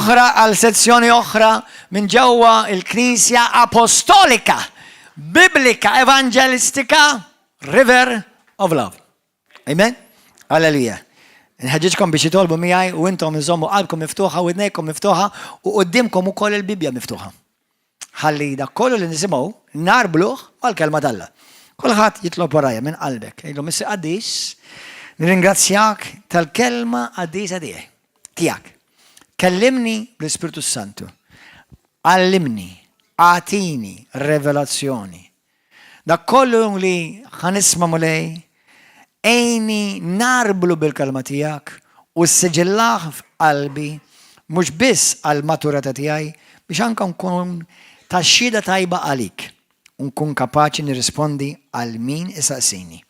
Oħra għal sezzjoni oħra minn ġewwa il-Knisja Apostolika, Biblika, Evanġelistika, River of Love. Amen? Alleluja. Nħeġġiġkom biex jitolbu miegħi u intom iżommu qalbkom miftuħa u idnejkom miftuħa u qudiemkom ukoll il-Bibbja miftuħa. Ħalli dak kollu li nisimgħu narbluh mal-kelma t'Alla. Kulħadd jitlob warajja minn qalbek. Għidlu Missi Qaddis, nirringrazzjak tal-kelma qaddisa tiegħi. Tiegħek. Kellimni bl-Ispirtu s-Santu. Għallimni, agħtini revelazzjoni. Dak kollu li ħa nisma' Mulej, għinni nagħrblu bil-kelma tiegħek u ssiġillah f'qalbi mhux biss għall-maturità tiegħi biex anke nkun ta' xhieda tajba għalik u nkun kapaċi nirrispondi għal min isaqsini.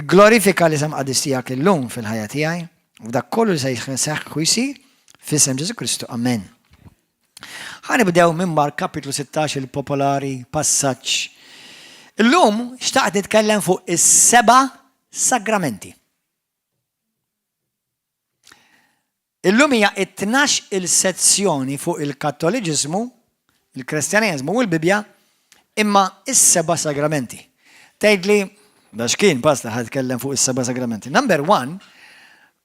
Igglorifika l-isem qaddis tiegħek illum fil-ħajja tiegħi U dak kollu li se jseħħ u jsir, f'isem Ġesù Kristu. Amen. Ħa nibdew minn Mark kapitlu 16 il-popolari passaġġ. Illum xtaqt nitkellem fuq is-seba' sagramenti. Illum hija it-tnax il-sezzjoni fuq il-Kattoliċiżmu, il-Kristjaneżmu u l-Bibbja, imma is-seba' sagramenti. Tgħidli, da x'kien pastor ħa tkellem fuq is-seba' sagramenti. Number one,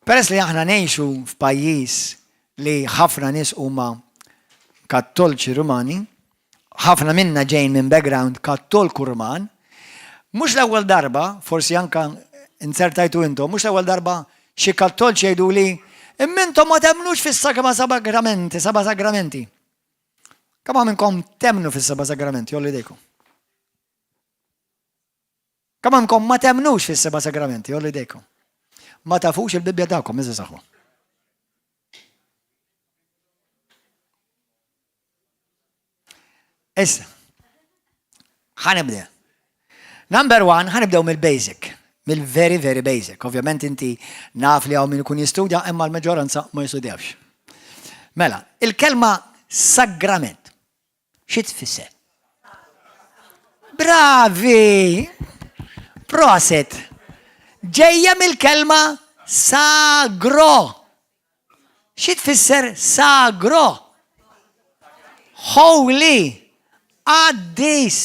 peress li aħna ngħixu f'pajjiż li ħafna nies huma Kattolċi Rumani, ħafna minna ġejn minn background Kattolku Ruman, mhux l-ewwel darba, forsi anka inzertajtu intom, mhux l-ewwel darba xi Kattolċi jgħiduli, imma intom ma temmnux fis-seba' sagramenti, seba' sagramenti. Kemm minnkom temmnu fis-seba' sagramenti, jollu jdejkom. Kemm għandkom ma temnux fis-seba' sagramenti, jollu jdejkom. Ma tafux il-Bibbja tagħkom, iżda saħħu. Issa, ħanibdew. Number one, ħanibdew mill-basic, mill-very, very basic. Ovvjament inti naf li hawn min ikun jistudja, imma l-maġġoranza ma jistudjawx. Mela, il-kelma sagrament, Xi tfisser? Bravi! Proset! Ġejja mill-kelma sagro. Xi tfisser sagro? Holy! Qaddis!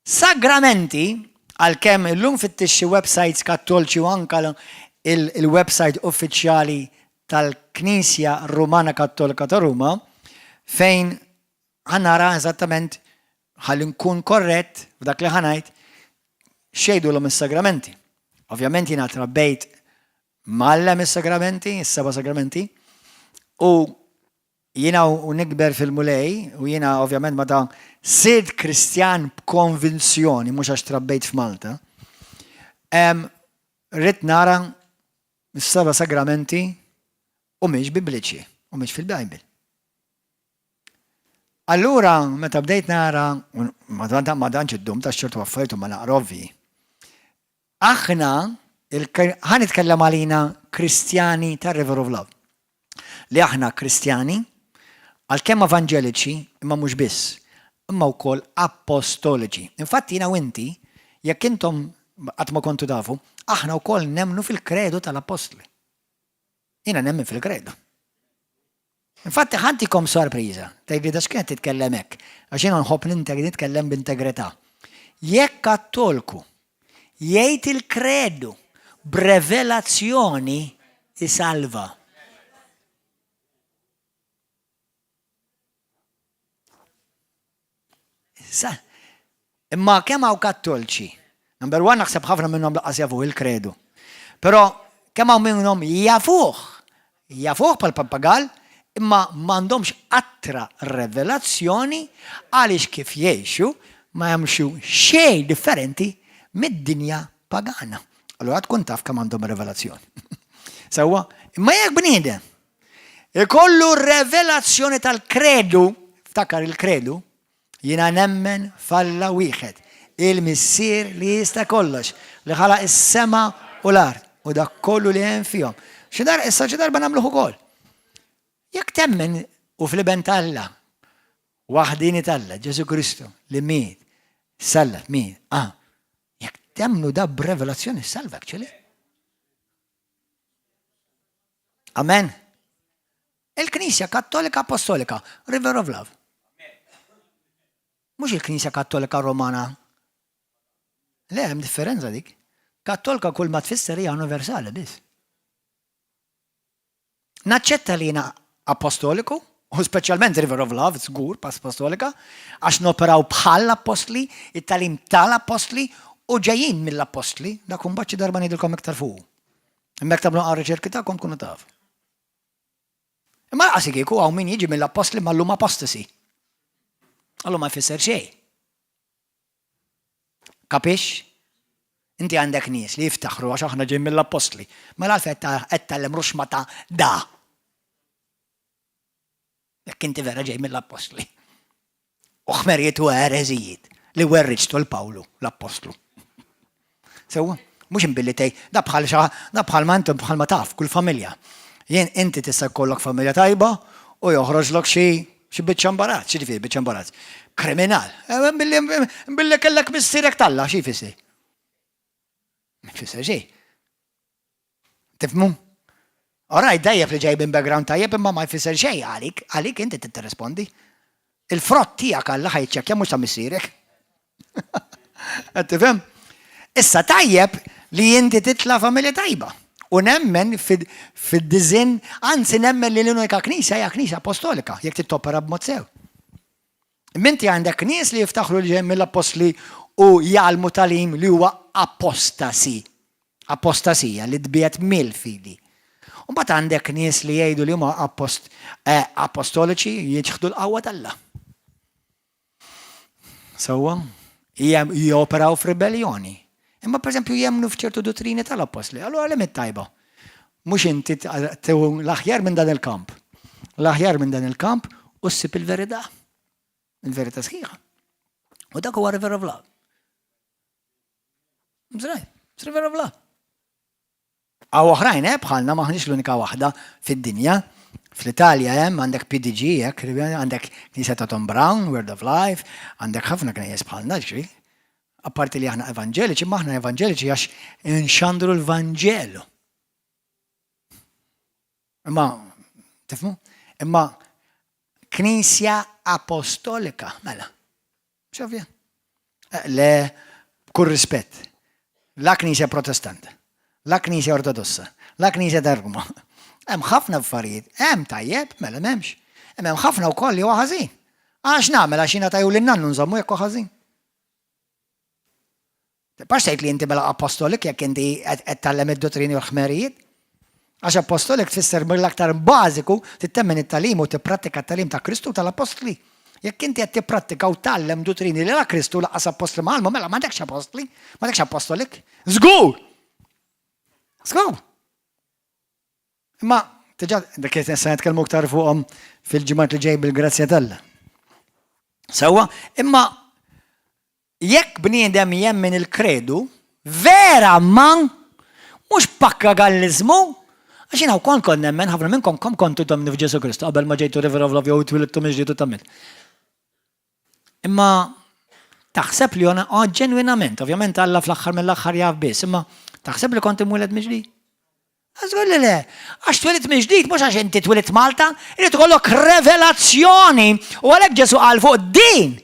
Sagramenti, għalkemm illum fittix xi websajts Kattolċi u anke il-websajt uffiċjali tal-Knisja Rumana Kattolika ta' Ruma, fejn ħa nara eżattament ħalli nkun korrett f'dak li ħa ngħid x'jgħidulhom is-sagramenti. Ovvjament jiena trabbejt mgħallem is-sagramenti, is-seba' sagramenti, u Jiena u nikber fil-Mulej, u jiena ovvjament meta sirt Kristjan b'konvinzjoni, mhux għax trabbejt f'Malta, ridt nara s-seba' sagramenti humiex bibliċi, humiex fil-Bible. Allura, meta bdejt nara, ma tantx iddum ta' ċertu affarijiet huma naqra ovvji. Aħna, ħa nitkellem għalina Kristjani ta' River of Love. Li aħna Kristjani, għalkemm evanġeliċi, imma mhux biss, imma wkoll appostoliċi. Infatti jiena u inti, jekk intom qatt ma kontu tafu, aħna wkoll nemmnu fil-kredu tal-appostli. Jiena nemmen fil-kredu. Infatti ħa ntikom sorpriża. Tgħidli da x'kien qed titkellem hekk? Għax jiena nħobb nitkellem b'integrità. Jekk Kattolku jgħid il-kredu b'revelazzjoni isalva. Imma kemm hawn Kattolċi? Number one naħseb ħafna minnhom laqqas jafuh il-kredu. Però kemm hawn minnhom jafuh, jafuh bħal pappagall, imma m'għandhomx qatra revelazzjoni għaliex kif jgħixu ma jagħmlu xejn differenti mid-dinja pagana. Allura tkun taf kemm għandhom revelazzjoni. Sewwa, imma jekk bniedem ikollu revelazzjoni tal-kredu, ftakar il-kredu, Jiena nemmen f'Alla wieħed, il-Missier li jista' kollox, li ħalaq is-sema u l-art u dak kollu li hemm fihom. Xi dar issa xi darba nagħmluh ukoll. Jekk temmen u fl-Iben t'Alla, waħdini t'Alla, Ġesù Kristu, li miet, sallab, miet, ah, jekk temmnu da b'revelazzjoni salva actually. Amen. Il-Knisja Kattolika Apostolika, River of Love. Mhux il-Knisja Kattolika Romana. Le, hemm differenza dik. Kattolika kull ma tfisser hija universali biss. Naċċetta li jiena apostoliku, u speċjalment River of Love, żgur, pass apostolika, għax noperaw bħall-appostli, it-tagħlim tal-appostli, u ġejjin mill-appostli, dak imbagħad xi darba ngħidilkom iktar fuqu. Imma jekk tagħmlu naqra riċerki tagħkom tkunu taf. Imma laqas kieku hawn min jiġi mill-appostli ma llum apostasy. Allura ma jfisser xejn. Kapix? Inti għandek nies li jiftaħru għax aħna ġejjin mill-appostli. Mela għalfejn qed tgħallem ruxma ta' da. Jekk inti vera ġej mill-appostli. U ħmerijiet u ereżijiet li werriġtu l-Pawlu, l-appostlu. Sewwa, mhux imbilli tgħid, da bħal xa, da bħal ma intom bħal ma taf kull familja. Jien inti tista' jkollok familja tajba u joħroġlok xi xi biċċa imbarazz, xi ġifieri biċċa imbarazz. Kriminal. Eh, billi billi kellek missierek talla, xi jfisser? Ma jfisser xejn. Tifhmu? Alright, dajjeb li ġej minn background tajjeb imma ma jfisser xejn għalik, għalik inti tirrispondi. Il-frott tiegħek Alla ħa jiċċekkja mhux ta' missierek. Qed tifhem? Issa tajjeb li inti titla' familja tajba. U nemmen fid-diżinn, anzi nemmen li l-unika knisja hija knisja apostolika, jekk tittopera b'mod sew. Imma inti għandek nies li jiftaħru li ġejjin mill-appostli u jgħallmu tagħlim li huwa apostasi. Apostasija li tbiegħed mill-fidi. U mbagħad għandek nies li jgħidu li huma apost, eh, apostoliċi jiġħdu l-qawwa t'Alla. Sewwa, joperaw f'ribellioni. Imma pereżempju jemmnu f'ċertu dottrini tal-appostli. Allura li mit-tajba? Mhux inti l-aħjar minn dan il-kamp. L-aħjar minn dan il-kamp u ssib il-verità. Il-verità sħiħa. U dak huwa River of Love. Mżraj, River of Love. Hawn oħrajn, eh, bħalna m'aħniex l-unika waħda fid-dinja. Fl-Italja hemm għandek PDG, hekk, għandek Knisja ta' Tom Brown, Word of Life, għandek ħafna knejjes bħalna, ġifieri. Apparti li aħna evanġeliċi, ma aħna evanġeliċi għax inxandru l-Vanġelu. Imma, tifhmu? Imma Knisja Apostolika, mela. Xovja? Eh, le, b'kull rispett. La Knisja Protestanta, la Knisja Ortodossa, la Knisja ta' Ruma. Hemm ħafna affarijiet, hemm tajjeb, mela m'hemmx. Hemm hemm ħafna wkoll li huwa ħażin. Għax nagħmel għax jiena taju lin nannu nżommu jekk hu ħażin. Tibqax tgħid li inti mela apostolik jekk inti qed tgħallem id-dottrini u l-ħmerijiet. Għax apostolik tfisser mill-aktar bażiku tittemmen it-tagħlim u tipprattika t-tagħlim ta' Kristu u tal-appostli. Jekk inti qed tipprattika u tgħallem dottrini li la Kristu lanqas appostli ma għallmu, mela m'għandekx appostli, m'għandekx apostolik. Żgur! Żgur! Imma diġà dak li se nitkellmu aktar fuqhom fil-ġimgħat li ġej bil-grazzja t'Alla. Sewwa, imma Jekk bniedem jemmen il-kredu, vera ma mhux pakkagalliżmu, għax jiena wkoll kont nemmen, ħafna minnkom kemm kontu temmnu f'Ġesù Kristu qabel ma ġejtu River of Love jew twilidtu mill-ġdid u temmint. Imma taħseb li jona oh, ġenwinament, ovvjament Alla fl-aħħar mill-aħħar jaf biss, imma taħseb li kont imwieled mill-ġdid? Żgur li le. Għax twilidt mill-ġdid mhux għax inti twilidt Malta, irid ikollok revelazzjoni. U għalhekk Ġesù qal fuq din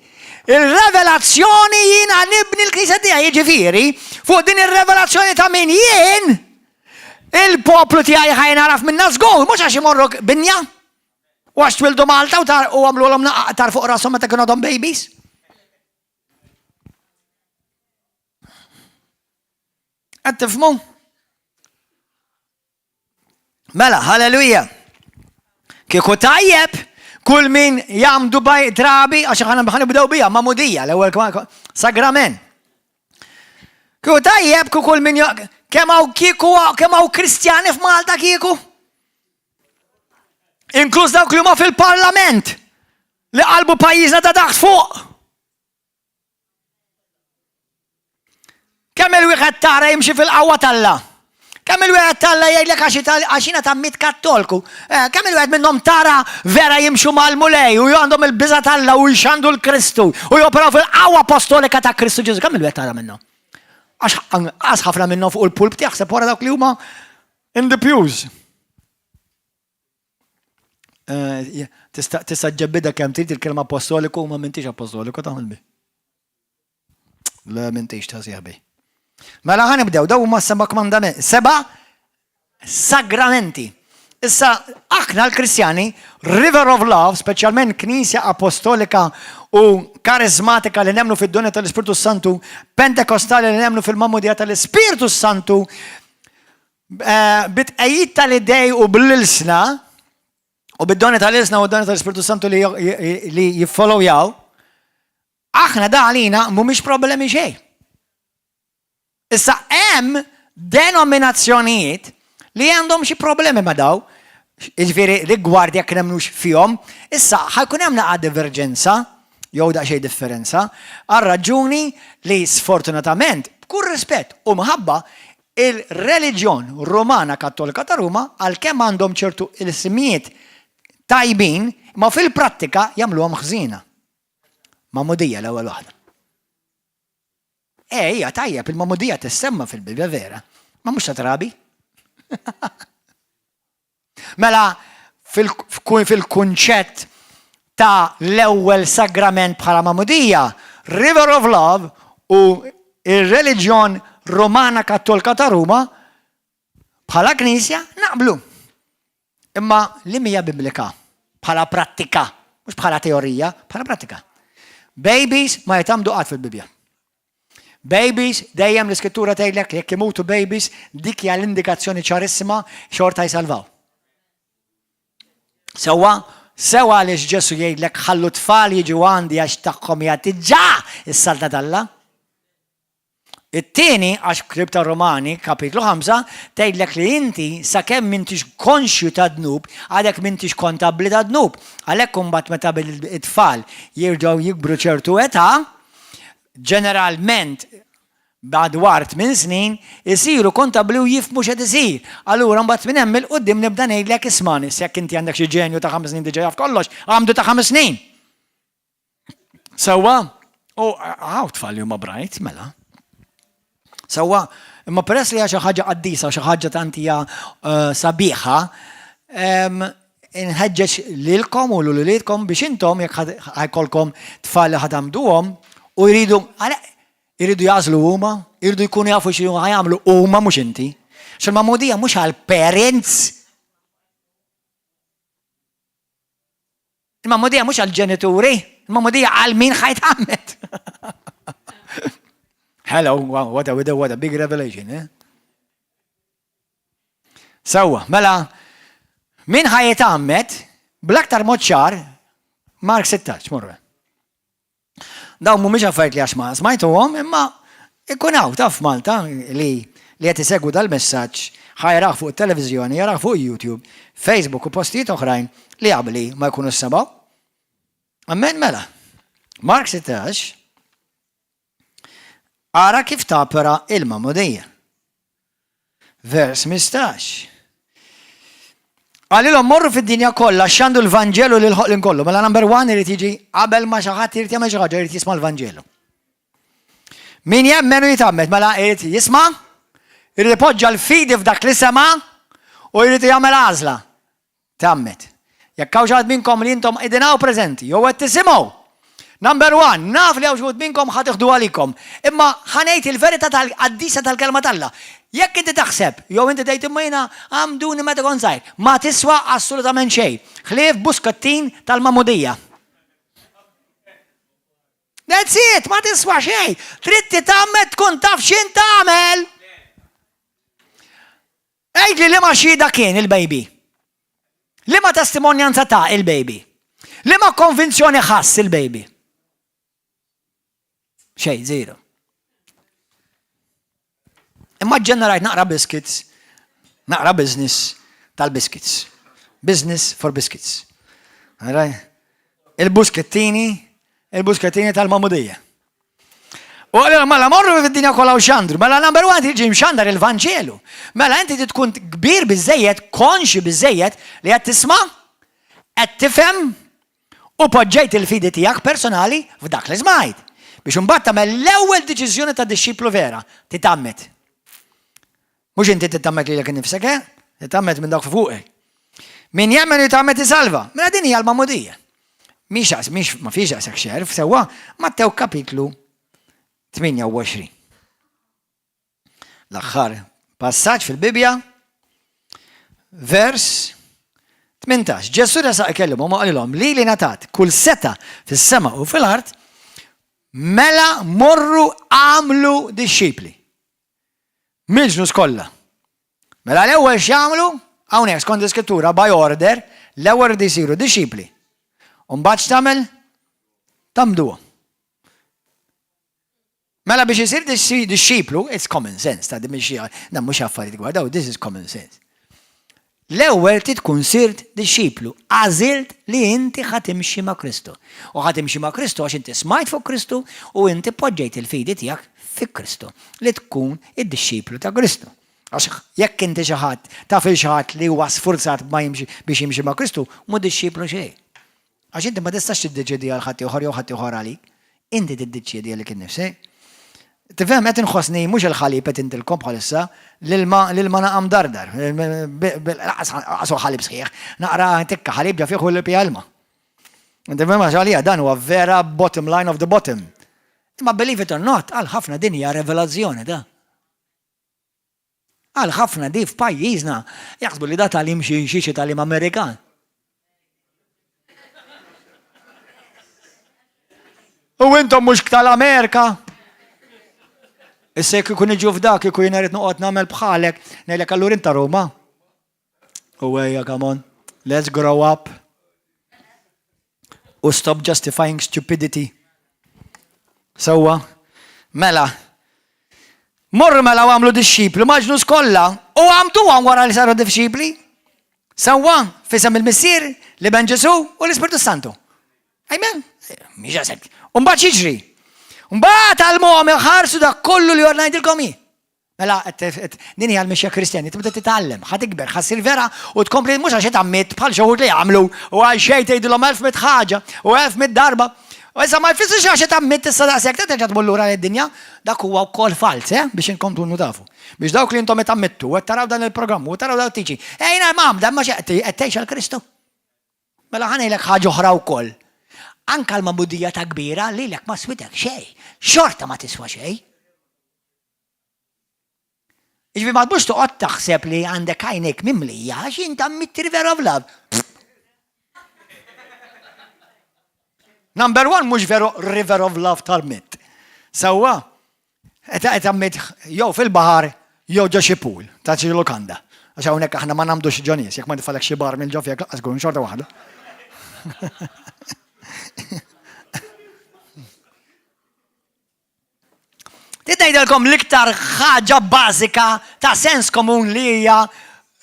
il-revelazzjoni jiena nibni l-knisja tiegħi, jiġifieri fuq din ir-revelazzjoni ta' min jien il-poplu tiegħi ħa jingħaraf minna żgur, mhux għax imorru binja. U għax twildu Malta u għamlu l tar fuq rashom meta kienu għadhom babies. Qed tifhmu? Mela, halleluja. Kieku tajjeb kull min jagħmdu baj drabi għax ħana nibdew bija magħmudija l-ewwel sagrament. Kieku tajjeb kull min kemm hawn kieku kemm hawn Kristjani f'Malta kieku? Inkluż dawk li huma fil-Parlament li qalbu pajjiżna ta' taħt fuq. Kemm il-wieħed tara jimxi fil-qawwa t'Alla? Kemm il-wieħed t'Alla jgħidlek għax jiena tammit kattolku? Eh, kemm il-wieħed minnhom tara vera jimxu mal-Mulej u għandhom il-biża' t'Alla u jxandu l-Kristu u joperaw fil-qawwa apostolika ta' Kristu Ġesu? Kemm il-wieħed tara minnhom? Għax ħafna minnhom fuq il-pulpti jaħseb wara dawk li huma in the pews. Eh, tista' ġebbida kemm trid il-kelma apostoliku ma m'intix apostoliku tagħmel bi. Le m'intix ta' sieħbi. Mela ħa nibdew, daw huma seba' kmandamenti, seba' sagramenti. Issa aħna l-Kristjani, River of Love, speċjalment Knisja Apostolika u karizmatika li nemnu fid-doni tal-Ispirtu Santu, Pentekostali li nemnu fil-magħmudija tal-Ispirtu Santu, eh, bit-tqegħid tal-idej u bl-ilsna, u bid-doni tal-ilsna u d-doni tal-Ispirtu Santu li jiffollowjaw, aħna da għalina mhumiex problemi xejn. Issa hemm denominazzjonijiet li għandhom xi problemi ma' daw, jiġifieri rigward jekk nemmnux fihom, issa ħa jkun hemm naqa' diverġenza jew daqsxejn differenza għal raġuni li sfortunatament, b'kull rispett u mħabba, il-reliġjon Rumana Kattolika ta' Ruma għalkemm għandhom ċertu ismijiet tajbin, imma fil-prattika jagħmluhom ħżiena. Magħmudija l-ewwel waħda. Eh, hija tajjeb, il-magħmudija tissemma fil-Bibbja vera, ma mhux ta' trabi. Mela, fil-kunċett ta' l-ewwel sagrament bħala magħmudija, River of Love u ir-reliġjon Romana Kattolka ta' Ruma bħala knisja naqblu. Imma li mija biblika bħala prattika, mhux bħala teorija, bħala prattika. Babies ma jitgħammdu qatt fil-Bibbja. Babies, dejjem l-iskrittura tgħidlek jekk imutu babies, dik hija l-indikazzjoni ċarissima xorta jsalvaw. Sewwa, sewa għaliex Ġesu jgħidlek ħallu tfal jiġu għandi għax tagħhom hija diġà is-saltna t'Alla. It-tieni, għax Ktieb ta' Rumani, kapitlu 5, tgħidlek li inti sakemm m'intix konxju ta' dnub, għadek m'intix kontabbli ta' dnub. Għalhekk imbagħad meta it-tfal jirġgħu jikbru ċertu età, ġeneralment madwar 8 snin, isiru kontabbli u jifhmu x'qed isir. Allura mbagħad minn hemm 'il quddiem nibda ngħidlek isma' jekk inti għandek xi ġenju ta' 5 snin diġà jaf kollox, għamdu ta' 5 snin. Sewwa, u għaw tfal li huma bright, mela. Sewwa, imma peress li hija xi ħaġa qaddisa, xi ħaġa tant hija eh, sabiħa, inħeġġeġ lilkom u l-uliedkom biex intom jekk ħa jkollkom tfal li ħa tgħammduhom u jridu jridu jagħżlu huma, jridu jkunu jafu xi ħa jagħmlu huma mhux inti. X'il-magħmudija mhux għal parents. Il-magħmudija mhux għall-ġenituri, il-magħmudija għal min ħa jitgħammed. Hello, wow, what a, what a big revelation, eh? Sewwa, mela, min ħa jitgħammed, bl-aktar mod ċar, Mark 16, morru. Dawn mhumiex affarijiet li għax ma smajtuhom, imma ikun hawn taf Malta li li qed isegwu dal-messaġġ ħa jarah fuq it-televiżjoni, jarah fuq YouTube, Facebook u postijiet oħrajn li qabli ma jkunu semgħu. Amen mela. Mark 16 ara kif tapera il-magħmudija. Vers 15. Qalilhom morru fid-dinja kollha xandu l-Vanġelu lil ħolqien kollu. Mela number one irid jiġi qabel ma xi ħadd irid jagħmel xi ħaġa irid jisma' l-Vanġelu. Min jemmen u jitgħammed, mela irid jisma' irid ipoġġa l-fidi f'dak li sema' u jrid jagħmel għażla. Tgħammed. Jekk hawn xi ħadd minnkom li intom qegħdin hawn preżenti jew qed tisimgħu. Number one, naf li hawn xi wħud minnkom ħa tiħdu għalikom. Imma ħa ngħid il-verità tal-qaddisa tal-kelma t'Alla. Jekk inti taħseb, jew inti tgħid imma jiena għamduni meta kont żgħir, ma tiswa assolutament xejn, ħlief buskettin tal-magħmudija. That's it, ma tiswa xejn. Trid titgħammed tkun taf x'int tagħmel. Għidli liema xhieda kien il-baby? Liema testimonjanza ta il-baby? Liema konvinzjoni ħass il-baby? Xejn, zero. Imma ġenerajt naqra biscuits, naqra business tal-biscuits. Business for biscuits. Il-buskettini, il-buskettini tal-magħmudija. U għalina mela morru fid-dinja kollha u xandru. Mela number one tiġi mxandar il-Vanġelu. Mela inti tkun kbir biżejjed, konxi biżejjed li qed tisma', qed tifhem u poġġejt il-fidi tiegħek personali f'dak li smajt. Biex imbagħad tagħmel l-ewwel deċiżjoni ta' dixxiplu vera, titgħammed. Mhux inti titgħammed lilek innifsek, eh? Titgħammed minn dawk fuqek. Min jemmen u jitgħammed isalva. Mela din hija l-magħmudija. Mhix daqs, mhix ma fiex daqshekk xerf, sewwa Mattew kapitlu 28. L-aħħar passaġġ fil-Bibbja, vers 18. Ġesù resaq ikellimhom u qalilhom lili ngħatat kull setgħa fis-sema u fil-art, mela morru agħmlu dixxipli. Mill-ġnus kollha. Mela l-ewwel x'jagħmlu? Hawnhekk skont l-Iskrittura by order, l-ewwel rridu jsiru dixxipli. U mbagħad x'tagħmel? Tgħammduhom. Mela biex isir dixxiplu, it's common sense, ta' din mhix dan mhux affarijiet kbar, daw this is common sense. L-ewwel trid tkun sirt dixxiplu, għażilt li inti ħa timxi ma' Kristu. U ħa timxi ma' Kristu għax inti smajt fuq Kristu u inti poġġejt il-fidi tiegħek fi Kristu, li tkun id-dixxiplu ta' Kristu. Għax jekk inti xi ħadd taf il xi ħadd li huwa sfurzat ma jimxi biex jimxi ma' Kristu, mhu dixxiplu xejn. Għax inti ma tistax tiddeċiedi għal ħaddieħor jew ħaddieħor għalik. Inti tiddeċiedi għalik innifsek. Tifhem qed inħossni mhux il-ħalib qed intilkom bħalissa, l-ilma l-ilma naqa' mdardar. Lanqas hu ħalib sħiħ, naqra tikka ħalib ġa fih u l-bqija ilma. Tifhem għax għalija dan huwa vera bottom line of the bottom. Imma believe it or not, għal ħafna din hija revelazzjoni ta'. Għal ħafna di f'pajjiżna jaħsbu li da tagħlim xi xi tagħlim Amerikan. U intom mhux tal-Amerika. Issa jekk ikun iġu f'dak kieku jiena rrid noqgħod nagħmel bħalek, ngħidlek allura inta Ruma. U ejja, come on, let's grow up. U stop justifying stupidity. Sewwa, mela, morru mela u għamlu dixxipli mal-ġnus kollha u għamduhom wara li saru dixxipli. Sewwa, f'isem il-Missier, l-Iben Ġesù u l-Ispirtu Santu. Amen. Mhix għasek. U mbagħad x'jiġri? Mbagħad għallmuhom iħarsu dak kollu li ordnajtilkom hi. Mela, din hija l-mixja Kristjani, tibda titgħallem, ħa tikber, ħa ssir vera u tkompli mhux għax itgħammidt bħal xi wħud li jagħmlu u għal xejn tgħidilhom 1100 ħaġa u 1100 darba. U issa ma jfissirx għax itgħammidt issa daqshekk terġa' tmur lura lid-dinja, dak huwa wkoll falz, eh, biex inkom tkunu tafu. Biex dawk li intom itgħammidtu u qed taraw dan il-programm u taraw dawn it-teaching, ejna mgħammda imma xi qed tgħix għal Kristu. Mela ħa ngħidlek ħaġa oħra wkoll. Anke l-magħmudija ta' kbira lilek ma switek xejn, xorta ma tiswa xejn. Jiġifieri ma tmux toqgħod taħseb li għandek għajnejk mimlija għax int għammidt River of Love. Number one mhux veru River of Love tal-mitt. Sewwa, qed għammit jew fil-baħar jew ġo xi pool ta' xi lukanda. Għax hawnhekk aħna ma nagħmdux ġo nies, jekk ma nitfalek xi bar minn ġo fjek laqas tkun xorta waħda. Trid ngħidilkom l-iktar ħaġa bażika ta' sens komun li hija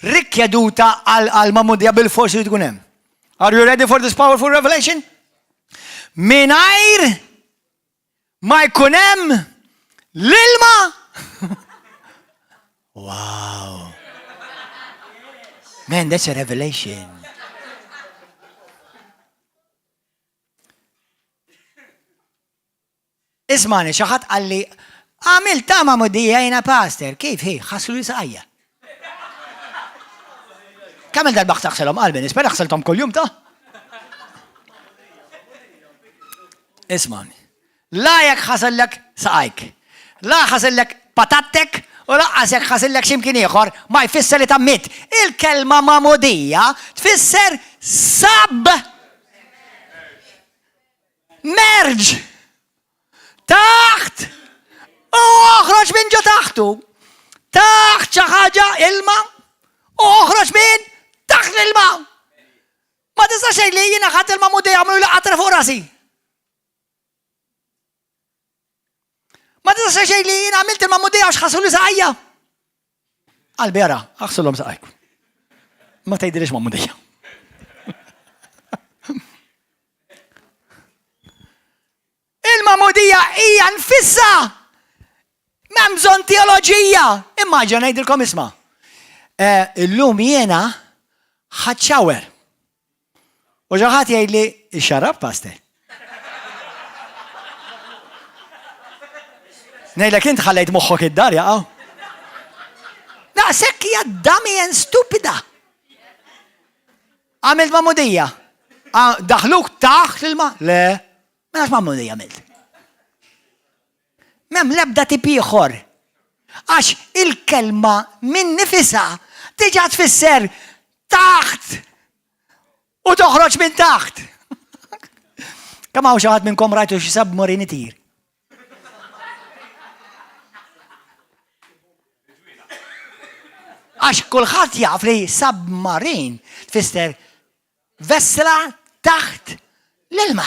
rikjeduta għal magħmudija bil-forsi li tkun hemm. Are you ready for this powerful revelation? Mingħajr ma jkun hemm l-ilma. Wow. Man, that's a revelation. Ismagħni, xi ħadd qalli, Għamiltha magħmudija jiena pastor. Kif hi? Ħasluli saqajja. Kemm il-darba taħsilhom qalbi, nispera ħsilthom kuljum ta'. Ismagħni. La jekk ħasillek saqajk, la ħasillek patattek u laqqas jekk ħasillek x'imkien ieħor ma jfisser li tgħammidt. Il-kelma magħmudija tfisser sub Merge! Taħt! U oħroġ minn ġo taħtu. Taħt xi ħaġa ilma u oħroġ minn taħt l-ilma. Ma tistax xejn li jiena ħadd ilma mudej għamlu li qatra fuq rasi. Ma tistax xejn li jiena għamilt ilma mudej għax ħassu li saqajja. Qalbi ara, aħsulhom saqajk. Ma tgħidilix ma mudija. Il-magħmudija hija nfissa. M'hemm bżonn teoloġija. Immaġina ngħidilkom isma'. Eh, illum jiena ħadd shower. U xi ħadd jgħidli ixxarrab pastor. Ngħidlek int ħallejt moħħok id-dar jaqgħu. Daqshekk hija dummy and stupida. Għamilt magħmudija. Daħluk taħt l-ilma? Le. Mela x'magħmudija għamilt? M'hemm l-ebda tip ieħor. Għax il-kelma minn nifisha diġà tfisser taħt u toħroġ minn taħt. Kemm hawn xi ħadd minnkom rajtu xi submarin itir? Għax kulħadd jaf li submarin tfisser vessla taħt l-ilma.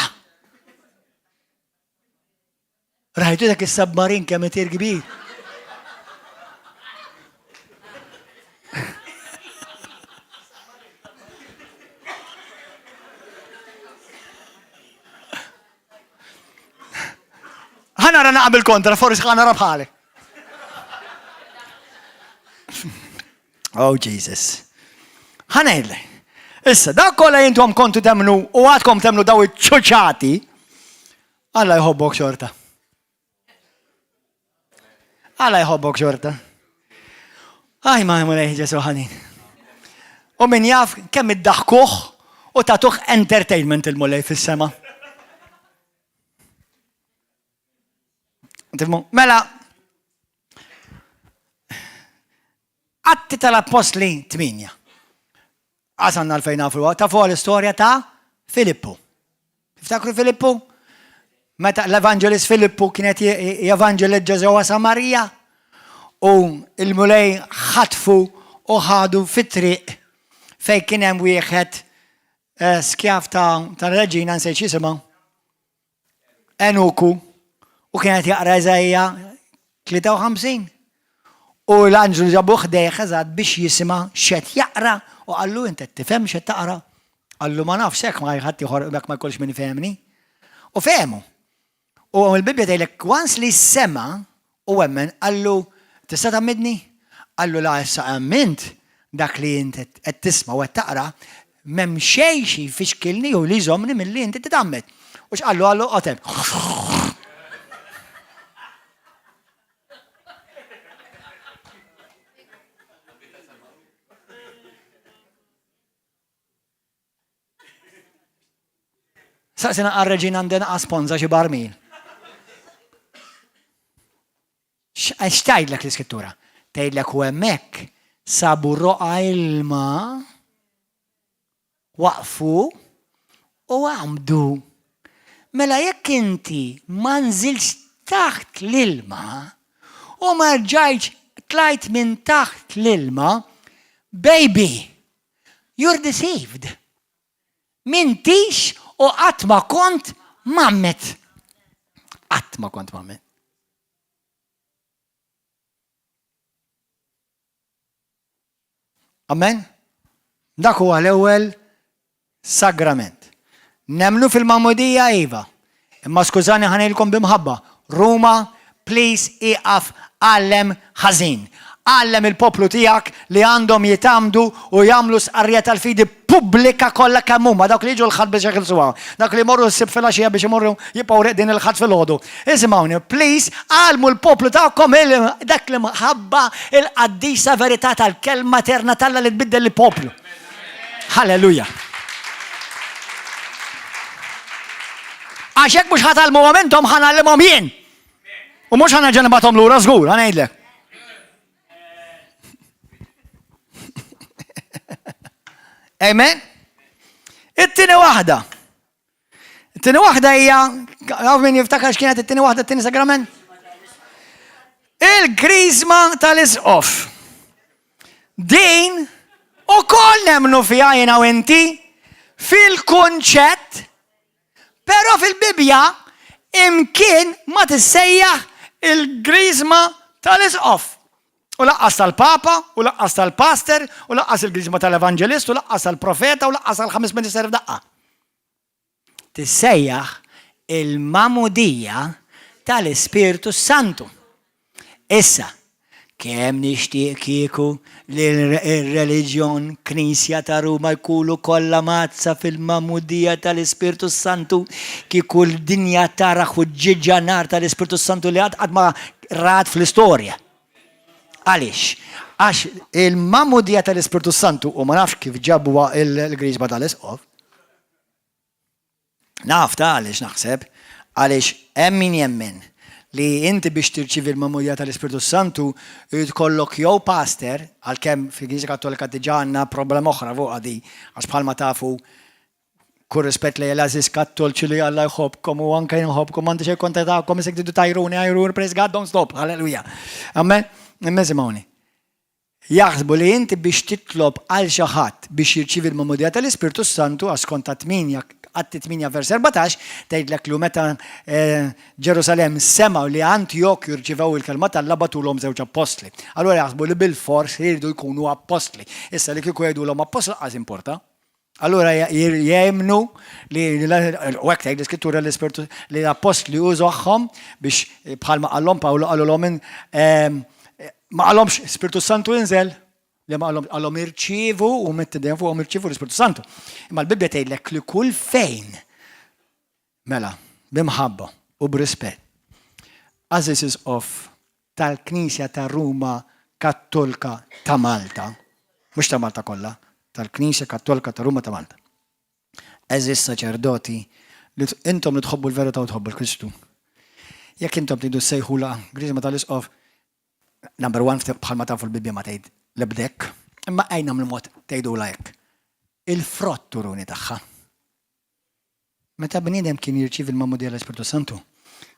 Rajtu dak is-submarin kemm itir kbir. Ħanara naqbel kontra, forsi ħanara bħali. Oh Jesus. Ħanejdlek. Issa, dak kollha intom kontu temnu u għadkom temnu daw iċ-ċuċati, Alla jħobbok xorta. Alla jħobbok xorta. Aj ma mulej Ġesu ħanin. U min jaf kemm iddaħkuh u tatuh entertainment il-mulej fis-sema. Mela, Atti tal-Appostli 8. Għasanna l-fejn nafu, tafu l-istorja ta' Filippu. Tiftakru Filippu? Meta l-evangelist Filippu kienet jevanġelizza ġewwa Samarija u il-Mulej ħatfu u ħadu fit-triq fejn kien hemm wieħed eh, skjav ta' reġina nsejt x'isimha. Enuku u kien qed jaqra Iżaija 53. U l-anġlu ġabu ħdejh eżatt biex jisma' x'qed jaqra u qallu int qed tifhem x'qed taqra. Qallu ma nafx hekk ma ħadd ieħor hekk ma jkollx min ifehemni. U fehmu. U l-Bibbja tgħidlek once li sema' u emmen qallu tista' tgħammidni? Qallu la issa emmint dak li int qed tisma' u qed taqra m'hemm xejn xi jfixkilni jew li jżommni milli inti titgħammed. U x'qallu qallu oqgħod hemm. Saqsina għal-reġina għandi naqas sponza xi barmil. X'tgħidlek l-Iskrittura? Tgħidlek u hemmhekk sabu roqa ilma waqfu u għamdu. Mela jekk inti ma nżilx taħt l-ilma u ma rġajtx tlajt minn taħt l-ilma, baby, you're deceived. M'intix u qatt ma kont mgħammed. Qatt ma kont mgħammed. Amen? Dak huwa l-ewwel sagrament. Nemnu fil-magħmudija iva. Imma skużani ħa ngħidilkom bi mħabba, Ruma, please ieqaf għallem ħażin. Għallem il-poplu tiegħek li għandhom jitgħammdu u jagħmlu stqarrija tal-fidi pubblika kollha kemm huma, dawk li jiġu l-Ħadd biex jeħilsuha, dawk li jmorru s-Sibt filgħaxija biex imorru jibqgħu reqdin il-Ħadd filgħodu. Isimgħuni, please, għallmu l-poplu tagħkom dak l-imħabba il-qaddisa verità tal-kelma eterna t'Alla li tbiddel il-poplu. Halleluja. Għax jekk mhux ħa tgħallmuhom intom ħa ngħallimhom jien. U mhux ħa nerġa' nibgħathom lura żgur, ħa ngħidlek. Amen. It-tieni waħda. It-tieni waħda hija, għaw min jiftakar x'kienet it-tieni waħda, it-tieni sagrament? Il-grizma tal-isqof. Din ukoll nemmnu fiha jiena u inti fil-kunċett, però fil-Bibbja imkien ma tissejjaħ il-griżma tal-isqof. U laqqas tal-papa, u laqqas tal-pastor, u laqqas il-griżma tal-evanġelist, u laqqas tal-profeta, u laqqas tal-ħames ministeri f'daqqa. Tissejjaħ il-magħmudija tal-Ispirtu s-Santu. Issa, kemm nixtieq kieku li r-reliġjon Knisja ta' Ruma jkunu kollha mgħaddsa fil-magħmudija tal-Ispirtu s-Santu, kieku l-dinja tara ħuġġieġa nar tal-Ispirtu s-Santu li qatt qatt ma rat fl-istorja. Għaliex? Għax il-magħmudija tal-Ispirtu Santu, u ma nafx kif ġabuha il-Griżma tal-Isqof, naf ta' għaliex naħseb, għaliex hemm min jemmen li inti biex tirċievi l-magħmudija tal-Ispirtu Santu jrid ikollok jew pastor, għalkemm fil-Knisja Kattolika diġà għandna problema oħra fuqha di, għax bħalma tafu Kull rispett lejn l-għażiż Kattolċi li Alla jħobbkom u anke jien nħobbkom m'għandi xejn kontra tagħkom issa tridu tgħajruni għajruni praise God don't stop hallelujah. Amen. Imma isimgħuni. Jaħsbu li inti biex titlob għal xi ħadd biex jirċievi l-magħmudija tal-Ispirtu Santu għax skont ta' 8 Atti 8 vers 14 tgħidlek li meta eh, Ġerusalemm semgħu li Antjokju rċivew il-kelma t'Alla bagħtulhom żewġ appostli. Allura jaħsbu li bilfors jridu jkunu appostli. Issa li kieku jgħidulhom appostli qas importa. Allura jemmnu li u hekk tgħid l-Iskrittura l-Ispirtu li l-appostli użoħħom biex bħalma qallhom Pawlu qalulhom ehm, ma qalhomx Spirtu Santu inżel li ma qalhom qalhom irċievu u metti dejjem fuqhom irċievu l-Ispirtu Santu. Imma l-Bibbja tgħidlek li kull fejn mela b'imħabba u b'rispett. Għażiż Isqof tal-Knisja ta' Ruma Kattolka ta' Malta, mhux ta' Malta kollha, tal-Knisja Kattolka ta' Ruma ta' Malta. Għeżież saċerdoti, li intom li tħobbu l-verità u tħobbu l-Kristu. Jekk intom tridu ssejħulha Griżma tal-Isqof, number one, bħalma tafu l-Bibbja ma tgħid l-ebda hekk, imma ejn nagħmlu mod tgħidulha hekk. Il-frott turuni tagħha. Meta bniedem kien jirċievi l-magħmudija l-Ispirtu Santu,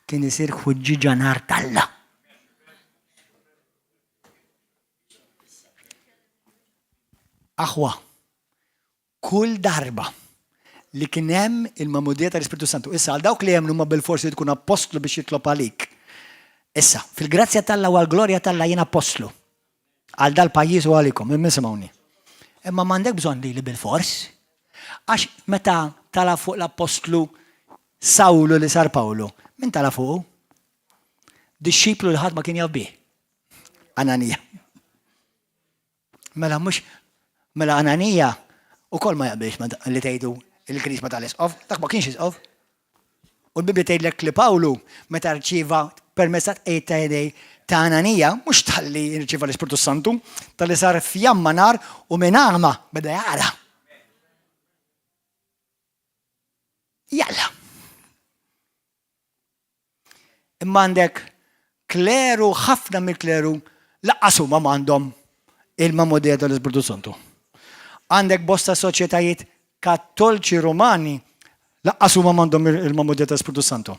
kien isir ħuġġieġa nar t'Alla. Aħwa, kull darba li kien hemm il-magħmudija tal-Ispirtu Santu, issa għal dawk li jemmnu ma bil-forsi tkun appostlu biex jitlob għalik. Issa, fil-grazzja t'Alla u għall-glorja t'Alla jien appostlu. Għal dal-pajjiż u għalikom, imma isimgħuni. Imma m'għandek bżonn lili bilfors. Għax meta tala' fuq l-appostlu Sawlu li sar Pawlu, min tala' fuqu? Dixxiplu li ħadd ma kien jaf bih. Ananija. Mela mhux mela Ananija ukoll ma jaqbilx li tgħidu il-krisma tal-isqof, dak ma kienx isqof. U l-Bibbja tgħidlek li Pawlu meta rċieva permezz ta' tqegħid ta' idej ta' Ananija, mhux talli rċieva l-Ispirtu Santu, talli sar fjamma nar u minn għama beda jara. Jalla. Imma għandek kleru, ħafna mill-kleru laqqas huma m'għandhom il-magħmudija tal-Ispirtu Santu. Għandek bosta soċjetajiet kattolċi Rumani laqqas huma m'għandhom il-magħmudija tal-Ispirtu Santu.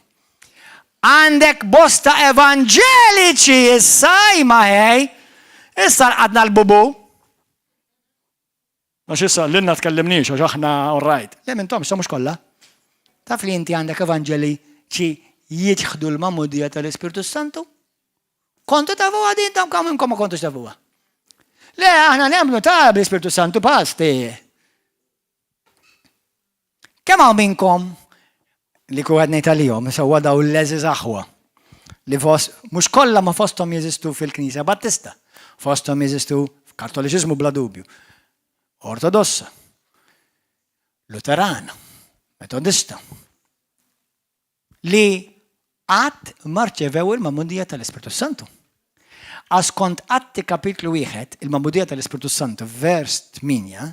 Għandek bosta evanġeliċi issa imma ħej, issa rqadna l-bubu. Għax issa lilna tkellimniex għax aħna all right. Le m'intomx, sa mhux kollha. Taf li inti għandek evanġeliċi jiċħdu l-magħmudija tal-Ispirtu Santu? Kontu tafuha din tam kam inkom ma kontux tafuha. Le, aħna nemmnu ta' bl-Ispirtu Santu pasti. Kemm hawn minnkom li kieku qed ngħid għalihom, sewwa daw l-għeżież aħwa li fost mhux kollha ma fosthom jeżistu fil-Knisja Battista, fosthom jeżistu f'Kattoliċiżmu bla dubju, Ortodossa, Luterana, Metodista, li qatt ma rċevew il-magħmudija tal-Ispirtu Santu. Għax skont Atti kapitlu 1, il-magħmudija tal-Ispirtu Santu vers 8,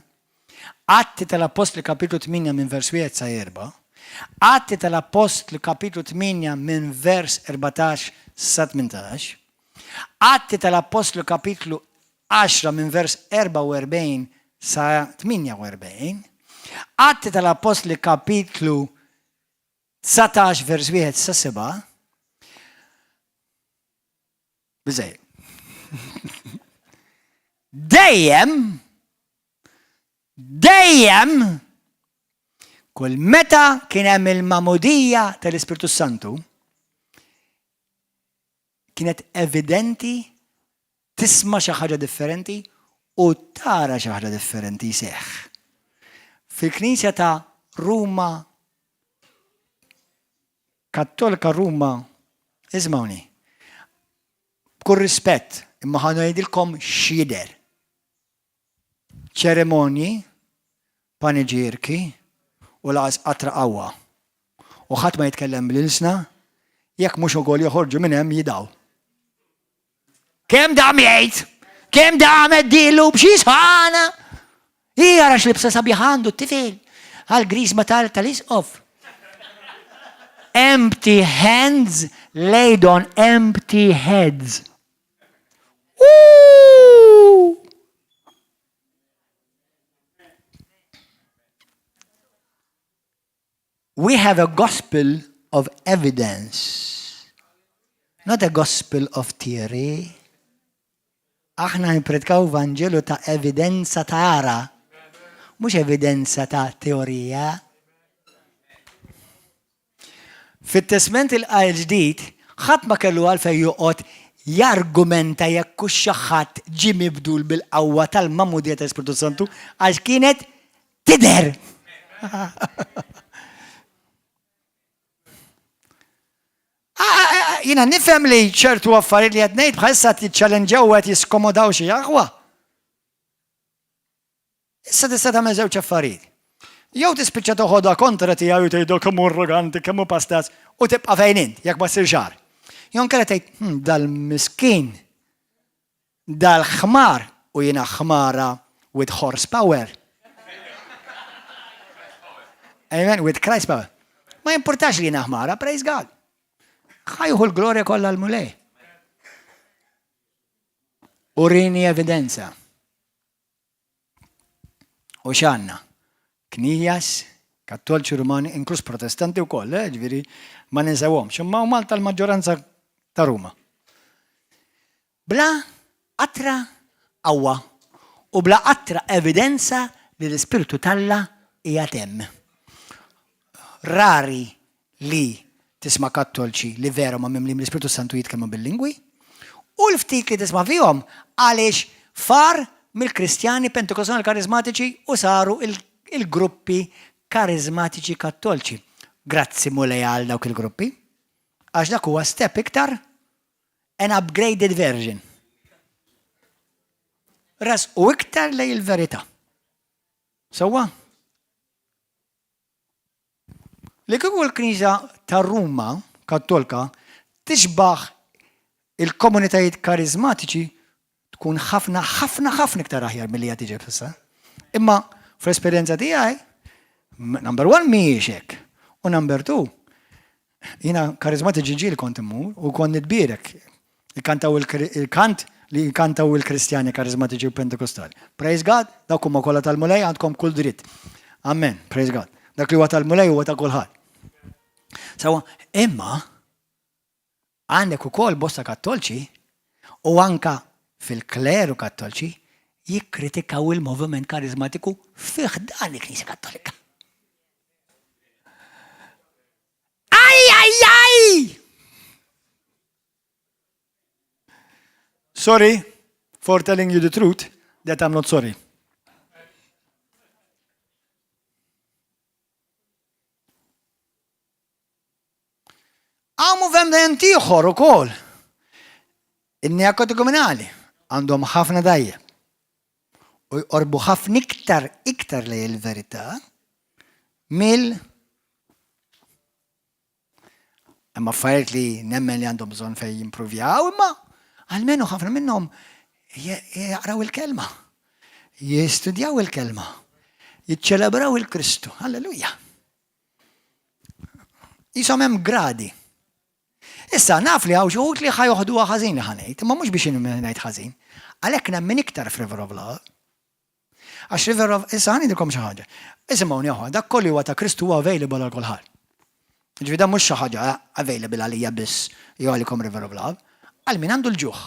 Atti tal-Appostli kapitlu 8 minn vers 1 sa 4, Atti tal-Appostli kapitlu 8 minn vers 14 sa 18, Atti tal-Appostli kapitlu 10 minn vers 44 sa 48, Atti tal-Appostli kapitlu 19 vers 1 sa 7, Biżejjed. Dejjem, dejjem, kull meta kien hemm il-magħmudija tal-Ispirtu Santu, kienet evidenti tisma' xi ħaġa differenti u tara xi ħaġa differenti jseħħ. Fil-Knisja ta' Ruma Kattolika Ruma, ismawni, b'kull rispett, imma ħa ngħidilkom x'jidher. Ċerimonji, paniġierki u laqas qatra qawwa. U ħadd ma jitkellem bl-ilsna, jekk mhux ukoll joħorġu minn hemm jidaw. Kemm dam jgħid? Kemm damet dilu b'xi sħana? Hi ara x'libsa sabiħa għandu t-tifel għall-griżma tal-isqof. Empty hands laid on empty heads. Ooh! We have a gospel of evidence, not a gospel of theory. Aħna nippritkaw Vanġelu ta' evidenza ta' ara, mhux evidenza ta' teorija. Fit-Testment il-Ġdid, ħadd ma kellu għalfejn joqgħod jargumenta jekk hux xi ħadd ġie mibdul bil-qawwa tal-magħmudija tal-Ispirtu Santu għax kienet tidher. Jiena nifhem li ċertu affarijiet li qed ngħid bħalissa qed jiċċalenġaw u qed jiskomodaw xi aħwa. Issa tista' tagħmel żewġ affarijiet. Jew tispiċċa toħodha kontra tiegħu u tgħidu kemm hu arroganti, kemm hu pastaz u tibqa' fejn int jekk ma ssir xagħar. Jew inkella tgħid, hmm, dal-miskin, dal-ħmar u jiena ħmara with horsepower. Amen, with Christ power. Ma jimpurtax li jiena ħmara, praise God. Ħajħu l-glorja kollha l-Mulej. Urini evidenza. U x'għandna? Knijas, Kattolċi Rumani, inkluż Protestanti wkoll, eh, ġifieri ma ninsewhomx, imma Malta l-maġġoranza ta' Ruma. Bla qatra qawwa u bla qatra evidenza li l-Ispirtu t'Alla qiegħed hemm. Rari li tisma' Kattolċi li vera huma mimlijin bl-Ispirtu s-Santu jitkellmu bil-lingwi, u l-ftit li tisma' fihom għaliex far mill-Kristjani Pentekostali Kariżmatiċi u saru il-gruppi Kariżmatiċi Kattolċi. Grazzi Mulej għal dawk il-gruppi, għax dak huwa step iktar an upgraded version. Resqu iktar lejn il-verità. Sewwa? Li kieku l-Knisja ta' Ruma Kattolka tixbah il-komunitajiet kariżmatiċi tkun ħafna, ħafna, ħafna iktar aħjar milli hija tiġi bħalissa. Imma fl-esperjenza tiegħi, number one mhijiex hekk. U number two, jiena kariżmatiċi ġieli kont immur u kont nitbierek. Ikantaw il-kant li jkantaw il-Kristjani karizmatiċi u Pentekostali. Praise God, dawk huma kollha tal-Mulej għandkom kull dritt. Amen, praise God. Dak li huwa tal-Mulej huwa ta' kulħadd. Sawa, imma għandek ukoll bosta kattolċi u anka fil-kleru kattolċi jikkritikaw il-moviment karizmatiku fih dan il-Knisja Kattolika. Aj, aj, aj! Sorry for telling you the truth that I'm not sorry. Hawn movement ieħor ukoll. In-neokatekumenali għandhom ħafna dajja u jqorbu ħafna iktar iktar lejn il-verità mill Hemm affarijiet li nemmen li għandhom bżonn fejn jimpruvjaw, imma almenu ħafna minnhom jaqraw il-kelma, jistudjaw il-kelma, jiċċelebraw il-Kristu. Halleluja. Jisom hemm gradi. Issa naf li hawn xi wħud li ħa joħduha ħażin li ħa ngħid, imma mhux biex ngħid ħażin. Għalhekk nemmen iktar f'River of Love. Għax River of, issa ħa ngħidilkom xi ħaġa. Isimgħuni aħwa, dak kollu huwa ta' Kristu huwa available għal kulħadd. Ġifieri dan mhux xi ħaġa available għalija biss jew għalikom River of Love, għal min għandu l-ġuħ.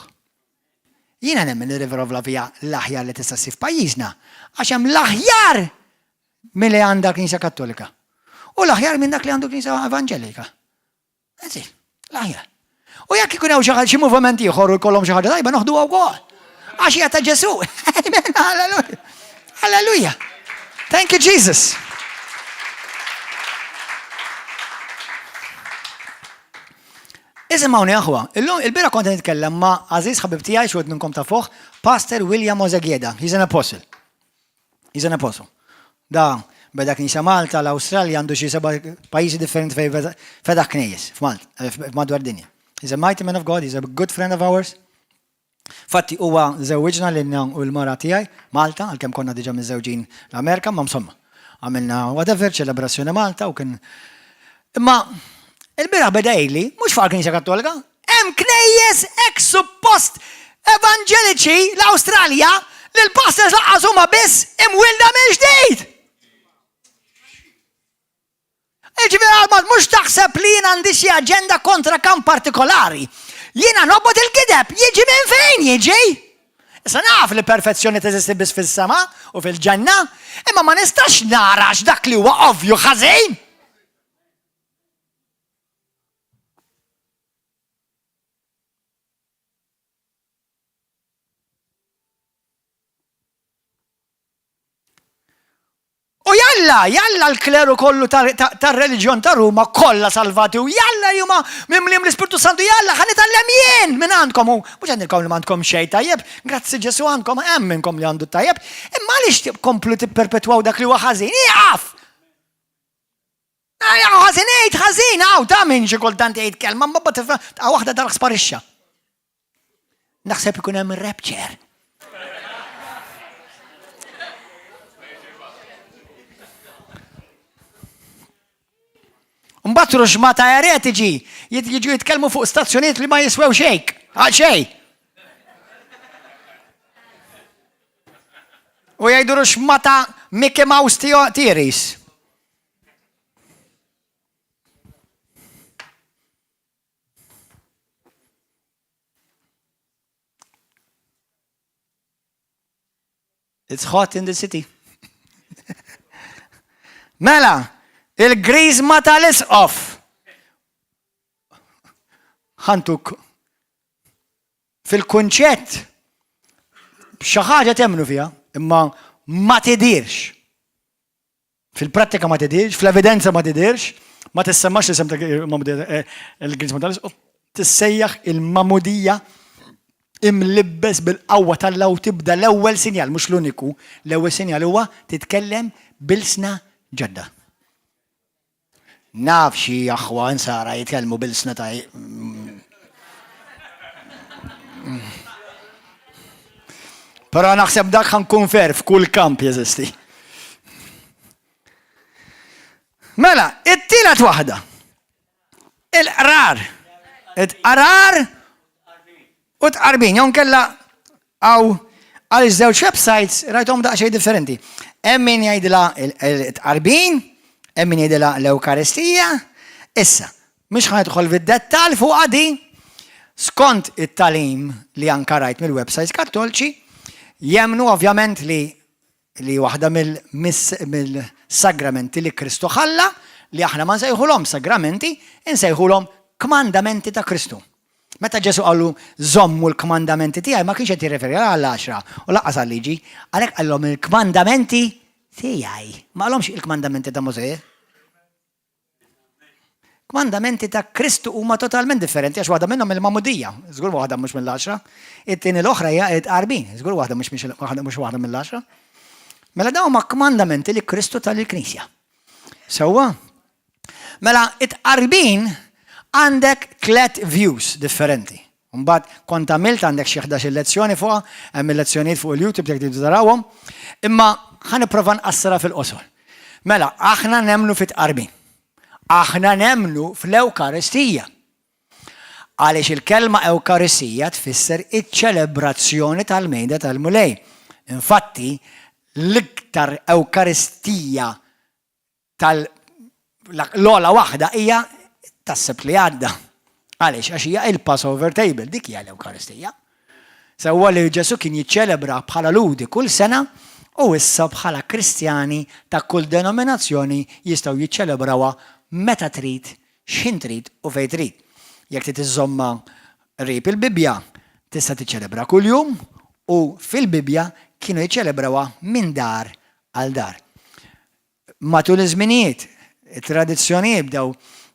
Jiena nemmen li River of Love hija l-aħjar li tista' ssib f'pajjiżna għax hemm l-aħjar milli għandha Knisja Kattolika. U l-aħjar minn dak li għandu Knisja Evanġelika. That's it. L-aħjar. U jekk ikun hawn xi xi moviment ieħor u jkollhom xi ħaġa tajba noħduha wkoll. Għax hija ta' Ġesù. Amen. Halleluja. Halleluja. Thank you Jesus. Isimgħuni aħwa, illum il-bira kont nitkellem ma' għażiż ħabib tiegħi xi minnkom ta' fuq, Pastor William Ozegieda, he's an apostle. He's an apostle. Da beda knisja Malta, l-Awstralja għandu xi seba' pajjiżi differenti fejn fetaħ knejjes f'Malta, eh, madwar dinja. He's a mighty man of God, he's a good friend of ours. Fatti huwa żewwiġna lilna u l-mara tiegħi Malta, għalkemm konna diġà miżżewġin l-Amerika, ma insomma, għamilna whatever, ċelebrazzjoni Malta u kien. Imma il-bieraħ beda jgħidli, mhux fuq il-Knisja Kattolika, hemm knejjes hekk suppost evanġeliċi l-Awstralja li l-pastors lanqas huma biss imwielda mill-ġdid. Jiġifieri għal mhux taħseb li jien għandi xi aġenda kontra kamp partikolari. Jiena nobgħod il-gideb, jiġi minn fejn jiġi. Issa naf li perfezzjoni teżisti biss fis-sema u fil-ġenna, imma ma nistax narax dak li huwa ovvju ħażin. U jalla, jalla l-kleru kollu tar-reliġjon ta' Ruma kollha salvati u jalla huma mimlijin bl-Ispirtu Santu, jalla ħa nitgħallem jien minn għandkom u mhux qed ngħidilkom li m'għandkom xejn tajjeb, grazzi Ġesù għandkom hemm minnkom li għandu tajjeb, imma għaliex tkomplu tipperpetwaw dak li huwa ħażin? Ieqaf! Ħażin għid ħażin, hawn ta' min xi kultant jgħid kelma, ma ta' waħda dark sparixxa. Naħseb ikun hemm rapture. Mbagħad ruxma ta' eretiġi jiġu jitkellmu fuq stazzjonijiet li ma jiswew xejk, għal xejn. U jgħidu ruxma ta' Mickey Mouse theories. It's hot in the city. Mela, il-grizma tal-isqof. Ħantuk fil-kunċett xi ħaġa temnu fiha, imma ma tidirx. Fil-prattika ma tidhirx, fl-evidenza ma tidhirx, ma tissemmax l-isem ta' eh, il-Griżma tal-Isqof, tissejjaħ il-Magħmudija imlibbes bil-qawwa t'Alla u tibda l-ewwel sinjal, mhux l-uniku, l-ewwel sinjal huwa titkellem b'ilsna ġodda. Naf xi aħwa insara jitkellmu b'ilsna ta' Però naħseb dak ħankun fer f'kull kamp jeżisti. Mela, it-tielet waħda. Il-qrar. Il-qrar u tqarbin. Jew kella għaw għal żewġ websites rajthom daqsxejn differenti. Hemm min jgħidilha il-tqarbin, hemm min jgħidilha l-Ewkaristija. Issa, mhux ħa nidħol fid-dettall fuq di, skont it-tagħlim li anka rajt mill-websites Kattolċi, jemmnu ovvjament li li waħda mill-sagramenti li Kristu ħalla, li aħna ma nsejħulhom sagramenti, insejħulhom kmandamenti ta' Kristu. Meta Ġesù qallu żommu l-kmandamenti tiegħi ma kienx qed jirreferi għall-għaxra u lanqas għal-liġi, għalhekk qalilhom il-kmandamenti tiegħi. Ma qalhomx il-kmandamenti ta' Mosè. Kmandamenti ta' Kristu huma totalment differenti għax waħda minnhom il-magħmudija, żgur waħda mhux mill-għaxra. It-tieni l-oħra hija it-tqarbin, żgur waħda mhux mhux waħda mill-għaxra. Mela dawn huma kmandamenti li Kristu ta lill-Knisja. Sewwa? Mela it-tqarbin għandek tlet views differenti. Mbagħad kont għamilt għandek xi 11-il lezzjoni fuqha, hemm il-lezzjonijiet fuq il-YouTube jekk tridu tarawhom, imma ħa nipprova nqassarha fil-qosor. Mela, aħna nemmnu fit-tqarbin. Aħna nemmnu fl-Ewkaristija. Għaliex il-kelma Ewkaristija tfisser iċ-ċelebrazzjoni tal-mejda tal-Mulej. Infatti, l-iktar Ewkaristija tal l-ogħla waħda hija tas-Sibt li għadda. Għaliex? Għax hija il-Passover table, dik hija l-Ewkaristija. Sewwa li Ġesù kien jiċċelebra bħala Lhudi kull sena u issa bħala Kristjani ta' kull denominazzjoni jistgħu jiċċelebrawha meta trid, x'ħin trid u fejn trid. Jekk trid iżżommha qrib il-Bibbja, tista' tiċċelebra kuljum u fil-Bibbja kienu jiċċelebrawha minn dar għal dar. Matul iż-żminijiet, it-tradizzjonijiet bdew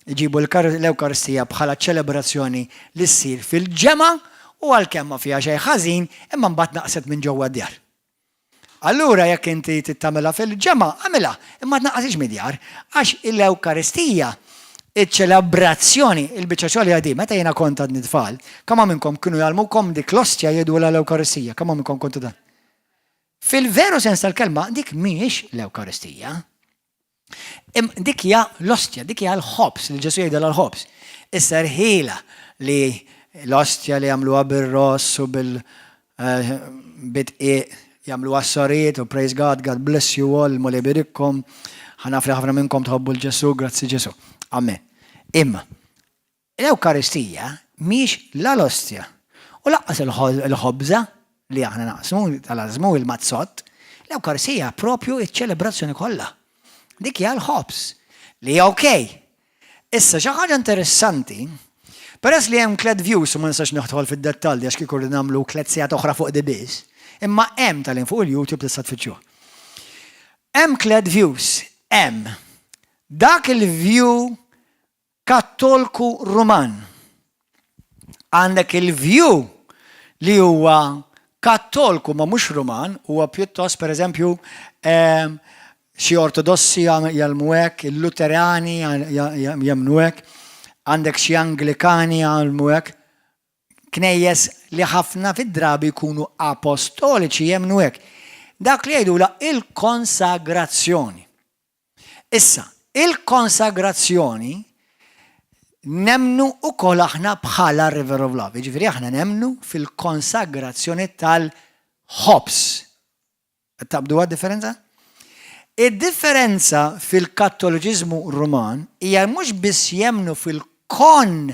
iġibu l-Ewkaristija bħala ċelebrazzjoni li ssir fil-ġemgħa u għalkemm ma fiha xejn ħażin, imma mbagħad naqset minn ġewwa d-djar. Allura jekk inti trid tagħmilha fil-ġemgħa, agħmilha, imma tnaqqashiex mid-djar, għax l-Ewkaristija. Iċ-ċelebrazzjoni, il-biċċa xogħol hija di, meta jiena kont għadni tfal, kemm minnkom kienu jgħallmukom dik l-ostja jgħidu l-Ewkaristija, kemm minnkom kontu dan? Fil-veru sens tal-kelma, dik mhijiex l-Ewkaristija. Dik hija l-ostja, dik hija l-ħobż, li Ġesu jgħidha l-ħobż. Issa rħila li l-ostja li jagħmluha bir-ross u bil-bidqiq jagħmluha s-sorijiet u praise God, God bless you all, Mulej iberikkom, ħa naf li ħafna minnkom tħobbu 'l Ġesu, grazzi Ġesu. Amen. Imma, l-Ewkaristija mhix la l-ostja u lanqas il-ħobża li aħna naqsmu tal-ażmu il-mazzott, l-Ewkaristija propju iċ-ċelebrazzjoni kollha. Dik hija l-ħobż li hija okej. Issa xi ħaġa interessanti, peress li hemm tliet views u ma nistax nidħol fid-dettalji għax kieku nagħmlu 3 sigħat oħra fuq di biss, imma hemm tal fuq il-YouTube tista' tfittxuh. Hemm tliet views, hemm dak il-view Kattolku Ruman. Għandek il-view li huwa Kattolku ma mhux Ruman, huwa pjuttost pereżempju xi Ortodossi jgħallmu hekk, il-Luterani jemmnu hekk, għandek xi Anglikani jgħallmu hekk, knejjes li ħafna fid-drabi jkunu apostoliċi jemmnu hekk. Dak li jgħidu la il-konsagrazzjoni. Issa, il-konsagrazzjoni nemmnu wkoll aħna bħala River of Love. Ġifieri aħna nemmnu fil-konsagrazzjoni tal-ħobż. Taqbdu differenza? Id-differenza fil-Kattoliċiżmu Ruman hija mhux biss jemmnu fil-konsagro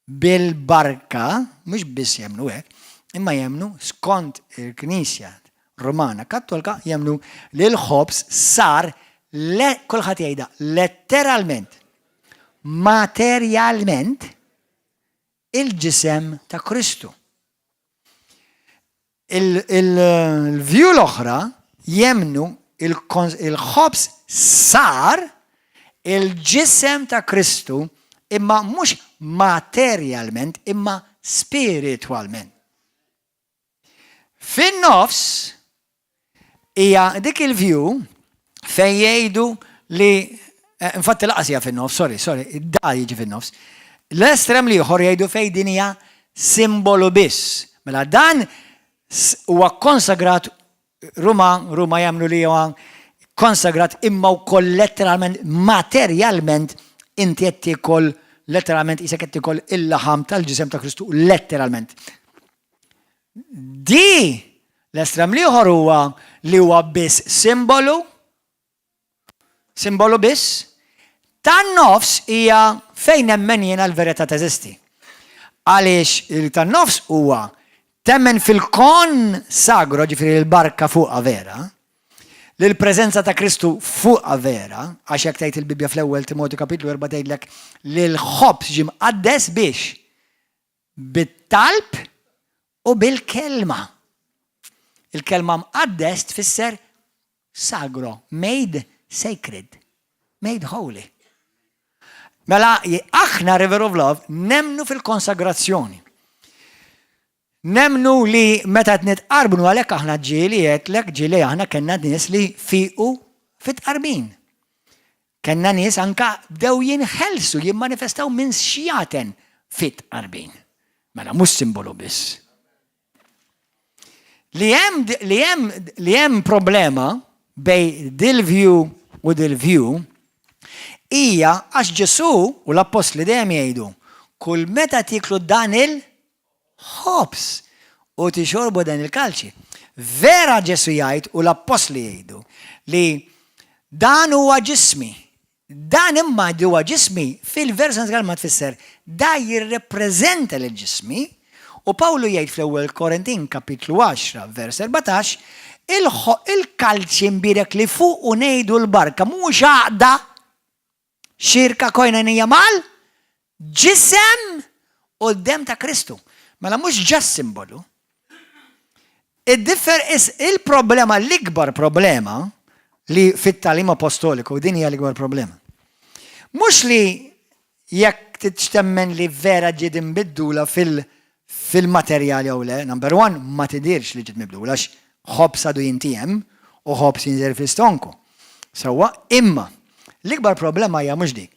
bil-barka, mhux biss jemmnu hekk, imma jemmnu skont il-Knisja Romana Kattolika jemmnu li l-ħobż sar le kulħadd jgħidha letteralment, materjalment il-ġisem ta' Kristu. Il-view l-oħra jemmnu il-ħobż sar il-ġisem ta' Kristu imma mhux materjalment imma spiritualment. Fin-nofs hija dik il-view fejn jgħidu li infatti lanqas hija fin-nofs, sorry, sorry, da jiġi fin-nofs. L-estrem l-ieħor jgħidu fejn din hija simbolu biss. Mela dan huwa konsagrat Ruma, Ruma jemmnu li huwa konsagrat imma wkoll letteralment, materjalment inti qed tiekol letteralment qisek qed tiekol il-laħam tal-ġisem ta' Kristu letteralment. Di l-estrem l-ieħor huwa li huwa biss simbolu, simbolu biss, tan-nofs hija fejn nemmen jiena l-verità teżisti. Għaliex il-tan-nofs huwa temmen fil-konsagro, ġifieri l-barka fuqha vera, li l-preżenza ta' Kristu fuqha vera, għax jekk tgħid il-Bibja fl-ewwel Timotju kapitlu 4 tgħidlek li l-ħobż ġie mqaddes biex bit-talb u bil-kelma. Il-kelma mqaddes tfisser sagro, made sacred, made holy. Mela, aħna River of Love nemmnu fil-konsagrazzjoni. Nemmnu li meta nitqarbnu għalhekk aħna ġieli għedtlek ġieli aħna kellna nies li fiqu fit-tqarbin. Kellna nies anka bdew jinħelsu, jimmanifestaw minn xjaten fit-tqarbin. Mela mhux simbolu biss. Li hemm problema bejn dil-view u dil-view hija għax Ġesu u l-appostli dejjem jgħidu kull meta tiklu dan il-ħobż u tixorbu dan il-kalċi. Vera Ġesu jgħid u l-appostli jgħidu li dan huwa ġismi. Dan imma huwa ġismi fil-version ma tfisser da jirrepreżenta l-ġismi u Pawlu jgħid fl-ewwel Korintin kapitlu 10 vers 14 il-kalċi mbirek li fuq u ngħidu l-barka mhux għaqda xirka koinonija mal ġisem u d-dem ta' Kristu. Mela mhux just simbolu. Il-problema, l-ikbar problema li fit-tagħlim apostoliku, din hija l-ikbar problema. Mhux li jekk temmen li vera ġiet imbidlula fil-materjali jew le, number one, ma tidirx li ġiet mibdula, għax ħobż għadu jintiegħem u ħobż jinżel fl-istonku. Sewwa, imma li L-ikbar problema hija mhux dik.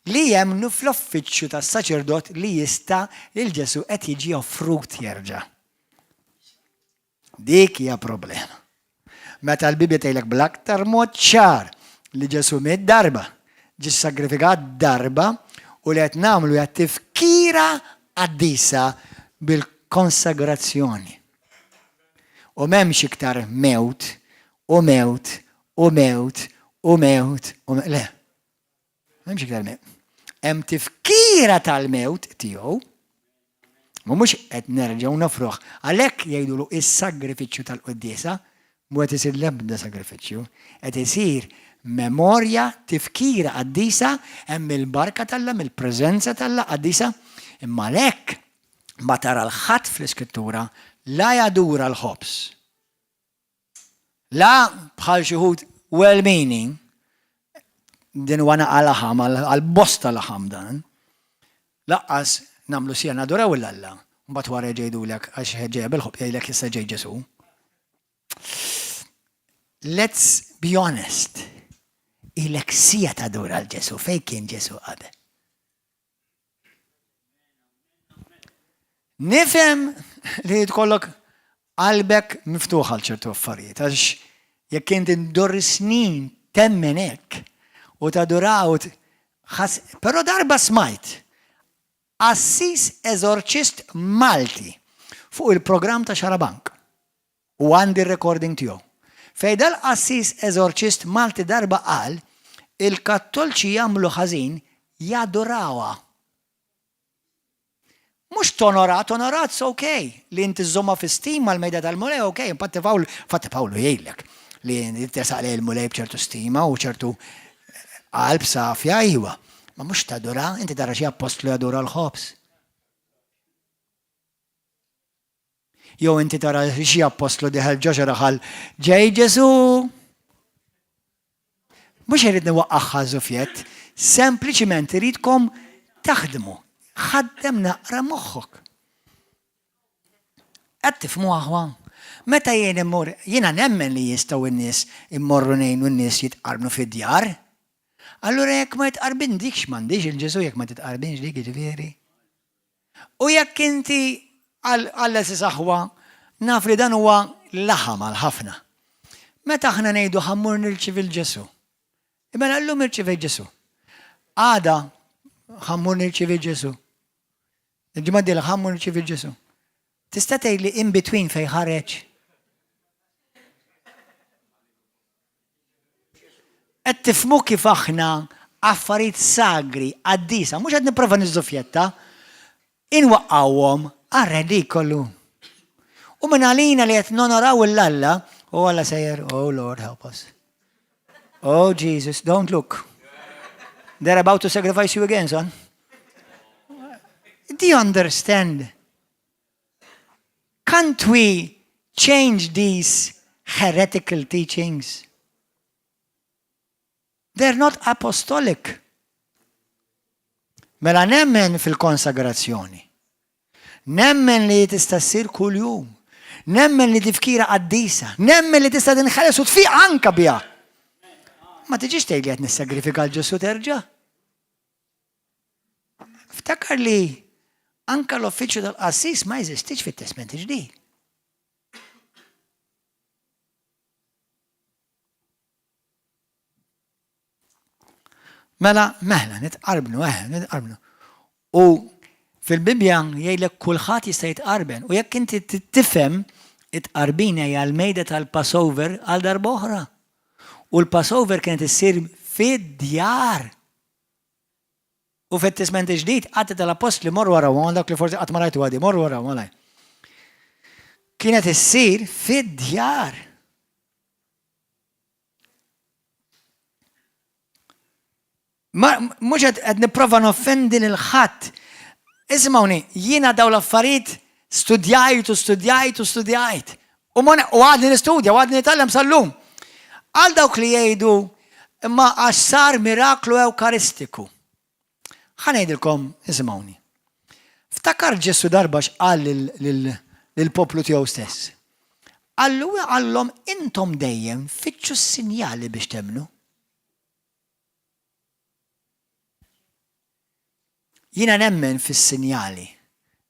Li jemmnu fl-offiċċju tas-saċerdot li jista' lil Ġesù qed jiġi offrut jerġa'. Dik hija problema. Meta l-Bibbja tgħidlek bl-aktar mod ċar li Ġesù miet darba, ġie sagrifikat darba u li qed nagħmlu hija tifkira qaddisa bil-konsagrazzjoni. U m'hemmx iktar mewt u mewt u mewt u mewt u le. M'hemmx iktar mewt. Hemm tifkira tal-mewt tiegħu, ma mhux qed nerġgħu nofruh. Għalhekk jgħidulu is-sagrifiċċju tal-quddiesa, mhu qed isir l-ebda sagrifiċċju, qed isir memorja, tifkira qaddisa, hemm il-barka t'Alla, hemm il-preżenza t'Alla qaddisa, imma għalhekk ma tara l-ħadd fl-Iskrittura la jadura l-ħobż. La bħal xi wħud well-meaning, din huwa naqa' laħam għal bosta laħam dan, laqqas nagħmlu siegħa naduraw 'l Alla, mbagħad wara jgħidulek għax ġejja bil-ħobż jgħidlek issa ġej Ġesù. Let's be honest. Ilek siegħa tadura 'l Ġesù, fejn kien Ġesù qabel? Nifhem li tkollok qalbek miftuħa għal ċertu affarijiet, għax jekk inti ndur snin temmen hekk u taduraw però darba smajt qassis eżorċist Malti fuq il-programm ta' Xarabank u għandi r-recording tiegħu. Fejn dal-qassis eżorċist Malti darba qal il-Kattolċi jagħmlu ħażin jadurawha. Mhux tonora, tonora it's ok, li inti żżommha fi stima l-mejda tal-Mulej ok, infatti Pawl, infatti Pawlu jgħidlek li tersaq lejn il-Mulej b'ċertu stima u ċertu qalb safja iwa. Ma mhux tadura, inti tara xi appostlu jadura l-ħobż. Jew inti tara xi appostlu dieħel ġo xi raħal ġej Ġesù. Mhux irid niwaqqagħha żufjett, sempliċiment iridkom taħdmu. Ħaddem naqra moħħok. Qed tifhmu aħwa? Meta jien immur, jiena nemmen li jistgħu n-nies immorru ngħinu n-nies jitqarbnu fid-djar. Allura jekk ma jitqarbin dik x'm'għandix il-Ġesù jekk ma titqarbinx dik jiġifieri. U jekk inti għall-għeżież aħwa, naf li dan huwa laħam għal ħafna. Meta aħna ngħidu ħa mmur nirċievi 'l Ġesù. Mela llum irċivejt Ġesù. Għada ħa mmur nirċievi 'l Ġesù. Il-ġimgħa d-dieħla ħa mmur nirċievi 'l Ġesù. Tista' tgħidli in between fejn ħareġ? Qed tifhmu kif aħna affarijiet sagri, qaddisa, mhux qed nipprova niżżufjetta, inwaqqgħuhom għar-redikolu. U minn għalina li qed nonoraw 'l Alla, u Alla sejjer, oh Lord help us. Oh Jesus, don't look. They're about to sacrifice you again, son. Do you understand? Can't we change these heretical teachings? They're not apostolic. Mela nemmen fil-konsagrazzjoni. Nemmen li tista' ssir kuljum. Nemmen li tifkira qaddisa. Nemmen li tista' tinħeles u tfiq anka biha. Ma tiġix tgħid li qed nissagrifika l-Ġesu terġa'. Ftakar li anka l-uffiċċju tal-qassis ma jeżistix fit-Testment il-Ġdid. Mela, meħla, nitqarbnu, eħe, nitqarbnu. U fil-Bibbja jgħidlek kulħadd jista' jitqarben. U jekk inti tifhem it-tqarbina hija l-mejda tal-Passover għal darba oħra. U l-Passover kienet issir fid-djar. U fit-Testment il-Ġdid, Atti tal-Appostli, morru warawhom, għal dawk li forsi qatt ma rajtuha di, morru warawhom malajr. Kienet issir fid-djar. Mhux qed nipprova noffendi lil ħadd. Isimgħuni, jiena dawn l-affarijiet studjajt u studjajt u studjajt. U għadni nistudja u għadni nitgħallem sal-lum. Għal dawk li jgħidu imma għax sar miraklu ewkaristiku. Ħa ngħidilkom, isimgħuni. Ftakar Ġesù darba x'qal lill-poplu tiegħu stess. Qallu qallhom intom dejjem fittxu s-sinjali biex temmnu. Jiena nemmen fis-sinjali,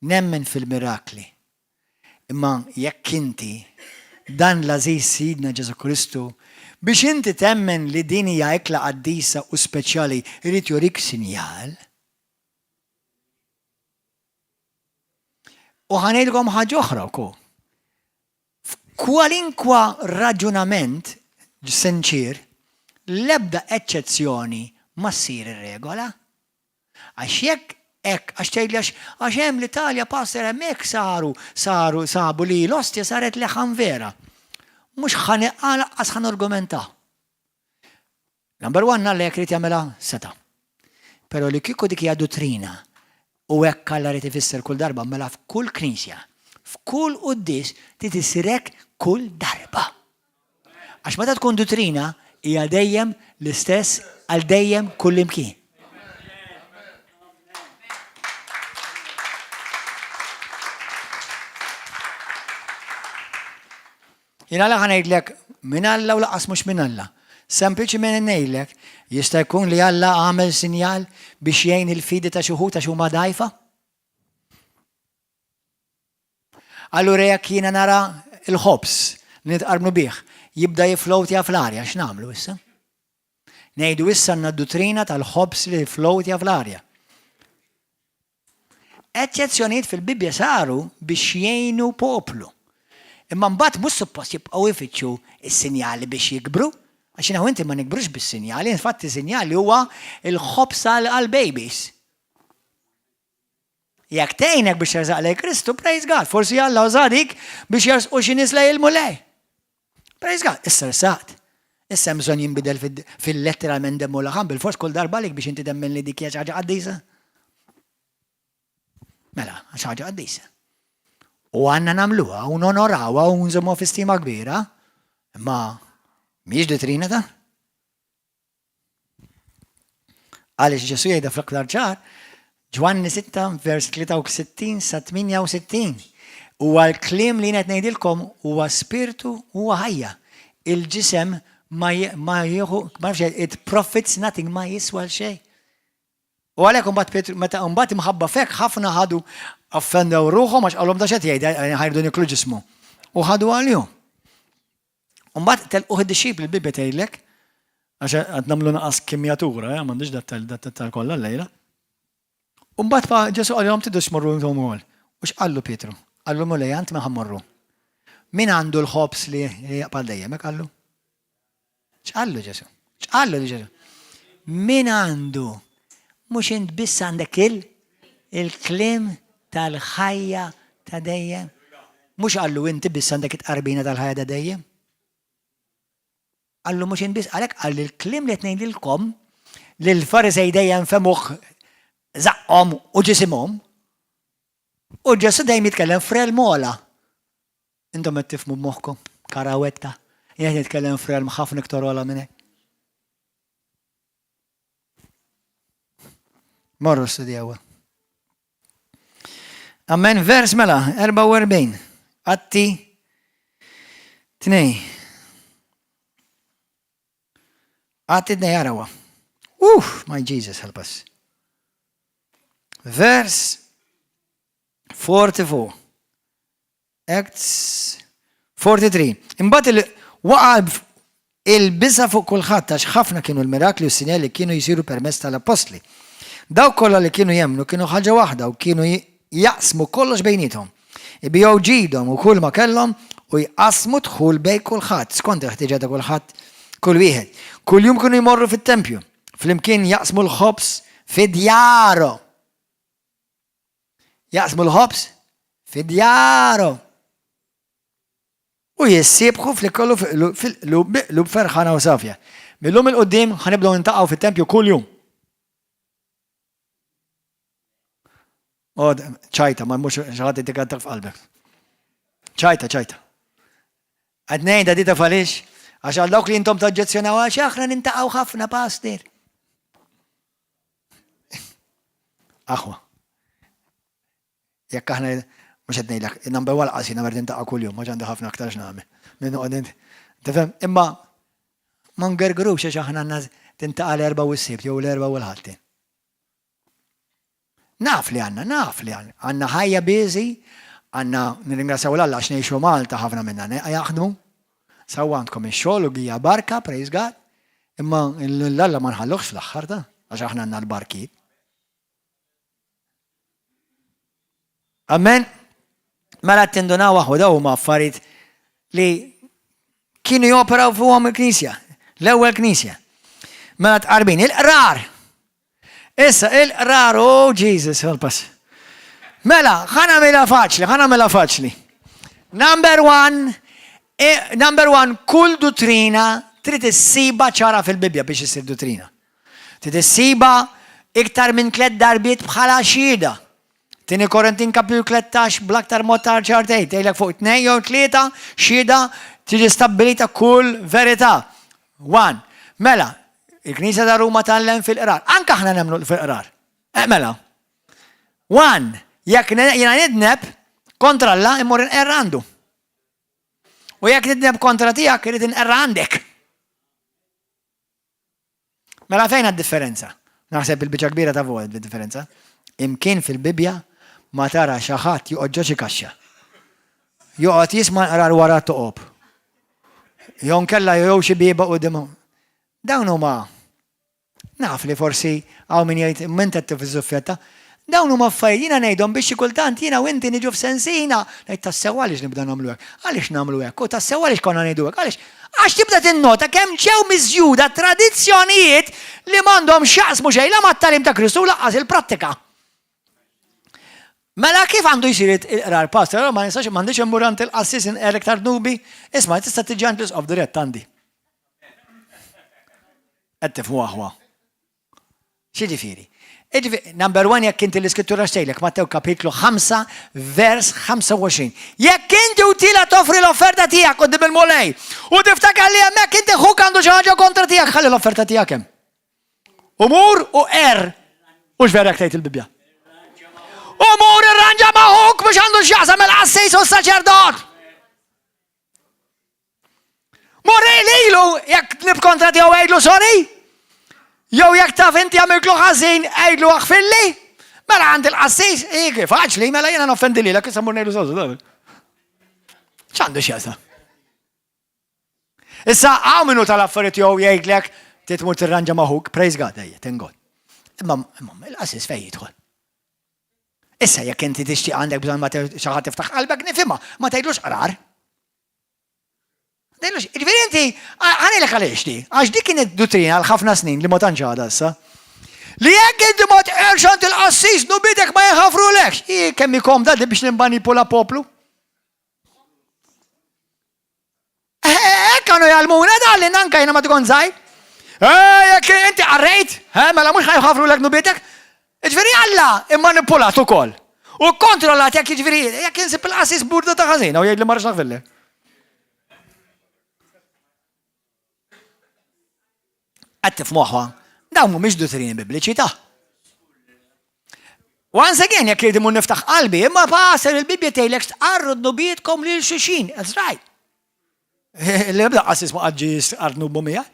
nemmen fil-mirakli. Imma jekk inti, dan l-għażiż Sidna Ġesù Kristu, biex inti temmen li din hija ikla qaddisa u speċjali jrid jurik sinjal, U ħa ngħidilkom ħaġa oħra wkoll. F'kwalinkwa raġunament sinċier, l-ebda eċċezzjoni ma ssir ir-regola. Għax jekk hekk, għax tgħidli għax għax hemm l-Italja pastor hemmhekk saru saru sabu li l-ostja saret leħam vera. Mhux ħa lanqas ħa norgumenta. Number one Alla jekk irid jagħmilha seta'. Però li kieku dik hija duttrina u hekk Alla jrid ifisser kull darba mela f'kull knisja, f'kull quddies trid issir hekk kull darba. Għax meta tkun duttrina hija dejjem l-istess għal dejjem kullimkien. Jiena la ħa ngħidlek minn Alla u lanqas mhux minn Alla. Sempliċiment ngħidlek, jista' jkun li Alla għamel sinjal biex jgħin il-fidi ta' xi wħud għax huma dgħajfa? Allura jekk jiena nara l-ħobż li nitqarbnu bih jibda jiflowtja fl-arja, x'nagħmlu issa? Ngħidu issa għandna d-duttrina tal-ħobż li jiflowtja fl-arja. Eċċezzjonijiet fil-Bibbja saru biex jgħinu poplu. Imma mbagħad mhux suppost jibqgħu jfittxu s-sinjali biex jikbru, għax jiena u inti ma nikbrux bis-sinjali, infatti sinjali huwa l-ħobż għall-babies. Jekk tgħinek biex tersaq lejn Kristu, praise God. Forsi Alla uża dik biex jersqu xi nies lejn il-Mulej. Praise God, issa rsaqt. Issa hemm bżonn jinbidel fil-letteralment demmu laħam bil-fors kull darba għalik biex inti temmen li dik hija xi ħaġa qaddisa. Mela, xi ħaġa qaddisa. U għandna nagħmluha u nonorawha u nżommuha fi stima kbira, imma mhijiex duttrina ta' Għaliex Ġesù jgħidha fl-aktar ċar, Ġwanni 6 vers 63 sa 68. Huwa l-kliem li jien qed ngħidilkom huwa spirtu huwa ħajja. Il-ġisem ma ma jieħu ma it profits nothing ma jiswa xejn. U għalhekk imbagħad Pietru meta imbagħad imħabba f'hekk ħafna ħadu offendew ruħhom għax qalhom da x'qed jgħid ħajrdu niklu ġismu. U ħadu għalihom. U mbagħad telquh id-dixxipli l-Bibbja tgħidlek, għax qed nagħmlu naqas kimjatura, eh, m'għandix dat-dettal kollha llejla. U mbagħad pa Ġesu qalilhom tidux tmorru intom ukoll. U x'qallu Pietru? Qallu Mulej għand min ħammorru. Min għandu l-ħobż li jaqbal dejjem, hekk qallu? X'qallu Ġesu? X'qallu li Ġesu? Min għandu? Mhux int biss għandek il il-kliem tal-ħajja ta' dejjem. Mhux qallu inti biss għandek it-tqarbina tal-ħajja ta' dejjem. Qallu mhux int biss, għalhekk qal il-kliem li qed ngħidilkom li l-Farisej dejjem femuh żaqqhom u ġisimhom. U Ġesu dejjem jitkellem f'relm ogħla. Intom qed tifhmu b'moħħkom, karawetta. Jien qed nitkellem f'realm ħafna iktar ogħla minn hekk. Morru studjawha. Amen, vers mela, 44. Atti 2. Atti 2 arawa. Uff, my Jesus, help us. Vers 44. Acts 43. Imbagħad waqa' il-biża' fuq kulħadd għax ħafna kienu l-mirakli u s-sinjali li kienu jsiru permezz tal-appostli. Dawk kollha li kienu jemmnu kienu ħaġa waħda u kienu jaqsmu kollox bejniethom. Ibigħu ġidhom u kull ma kellhom u jqassmu dħul bejn kulħadd skont il-ħtieġa ta' kulħadd kull wieħed. Kuljum kienu jmorru fit-tempju, flimkien jaqsmu l-ħobż fi djarhom. Jaqsmu l-ħobż fi djarhom. U jissiebħu fl-kollu fil-qlub bi qlub ferħana u safja. Mil-lum 'il quddiem ħa nibdew niltaqgħu fit-tempju kuljum. Od, ċajta, ma mhux xi ħadd itik f'qalbek. Ċajta, ċajta. Qed ngħidha di taf għaliex? Għax għal dawk li intom taġġezzjonaw għax aħna nintaqgħu ħafna pastor. Aħwa. Jekk aħna mhux qed ngħidlek, number one qas jiena mert nintaqa' kuljum, għax għandi ħafna aktar x'nagħmel. Min noqgħod tifhem, imma ma ngergrux għax aħna għandna tintaqa' l-erba' u s-sibt jew l-erba' u l-ħadd. Naf li għandna, naf li għandna. Għandna ħajja busy, għandna nirringrazzjaw 'l Alla għax ngħixu Malta ħafna minna jaħdmu. Sewwa għandkom ix-xogħol u hija barka, praise God. Imma 'l Alla ma nħalluhx fl-aħħar ta' għax aħna għandna l-barkiet. Amen. Mela tindunaw aħwa daw huma affarijiet li kienu joperaw fuqhom il-Knisja, l-ewwel Knisja. Mela tqarbin, il-qrar. Issa il-qrar, oh Jesus, help us. Mela, ħana mela faċli, ħana mela faċli. Number one, e, number one, kull duttrina trid issiba ċara fil-Bibbja biex issir duttrina. Trid issibha iktar minn tlett darbiet bħala xhieda. Tieni Korintin kapitlu 13 bl-aktar mod tar ċar tgħid, tgħidlek fuq tnejn jew tlieta xhieda tiġi stabbilita kull verità. One. Mela, il-Knisja ta' Ruma tgħallem fil-qrar. Anke aħna nemmnu fil-qrar. Eh, mela. One, jekk jiena nidneb kontra Alla immur inqerr għandu. U jekk nidneb kontra tiegħek irid inqerr għandek. Mela fejn għad-differenza? Naħseb il-biċċa kbira ta' fuq differenza. Imkien fil-Bibbja ma tara xi ħadd joqgħod ġo xi kaxxa. Joqgħod jisma' nqrar wara toqob. Jew nkella jew xi bieba quddiem. Dawn huma naf li forsi hawn min jgħid minn qed tiffiżuffjetta. Dawn huma affarijiet jiena ngħidhom biex xi kultant jiena u inti niġu f'sensina. Ngħid tassew għaliex nibda nagħmlu hekk? Għaliex nagħmlu hekk? U tassew għaliex konna ngħidu hekk? Għaliex? Għax tibda tinnota kemm ġew miżjuda tradizzjonijiet li m'għandhom x'jaqsmu xejn la mat-tagħlim ta' Kristu u lanqas il-prattika. Mela kif għandu jsir il-qrar pastor? Ma nistax m'għandix immur għand il-qassis inqer iktar dnubi. Isma' tista' tiġi għand l-isqof dirett għandi. Qed tifhmu aħwa. X'jiġifieri? Jiġifieri, number one, jekk inti l-Iskrittura x'tgħidlek, Mattew kapitlu 5, vers 25. Jekk inti u tila toffri l-offerta tiegħek quddiem il-Mulej u tiftakar li hemmhekk inti ħuk għandu xi ħaġa kontra tiegħek, ħalli l-offerta tiegħek hemm. U mur u qer. Mhux vera jekk tgħid il-Bibbja. U mur irranġa ma' ħuk mhux għandu x'jaqsam il-qassis u s-saċerdot. Mur lilu jekk tnib kontra tiegħu għidlu sorry. Jew jekk taf inti għamiltlu ħażin għidlu aħfilli. Mela għand il-qassis, iki faċli, mela jiena noffendi lilek, issa mur ngħidlu sorry. X'għandu x'jaqsam? Issa hawn minnu tal-affarijiet jew jgħidlek titmur tirranġa maħuk, praise God, ejja, thank God. Imma il-qassis fejn jidħol? Issa jekk inti tixtieq għandek bżonn ma xi ħadd tiftaħ qalbek nifhimha, ma tgħidlux qrar. Tgħidlux, jiġifieri inti ħanilek għaliex di, għax dik kienet duttrina għal ħafna snin li ma tantx għadha issa. Li jekk inti ma tqerx għand il-qassis nubidek ma jinħafrulekx. Hi kemm hi komda di biex nimmanipula poplu. Hekk kienu jgħallmuna dan li nanka jiena ma tkun żgħir. Eh, jekk inti qarrejt, eh, mela mhux ħajħafrulek nubitek. Jiġifieri Alla immanipulat ukoll. U kontrollat jekk jiġifieri jekk insib il-qassis burda ta' ħażina u jgħid li ma rridx naħfirlek. Qed tifhmu aħwa, dawn mhumiex duttrini bibliċi ta'. Once again, jekk irid imur niftaħ qalbi, imma pastor il-Bibbja tgħidlek stqarru dnubietkom lil xulxin. That's right. L-ebda qassis ma qatt ġie jistqarr dnubu miegħi.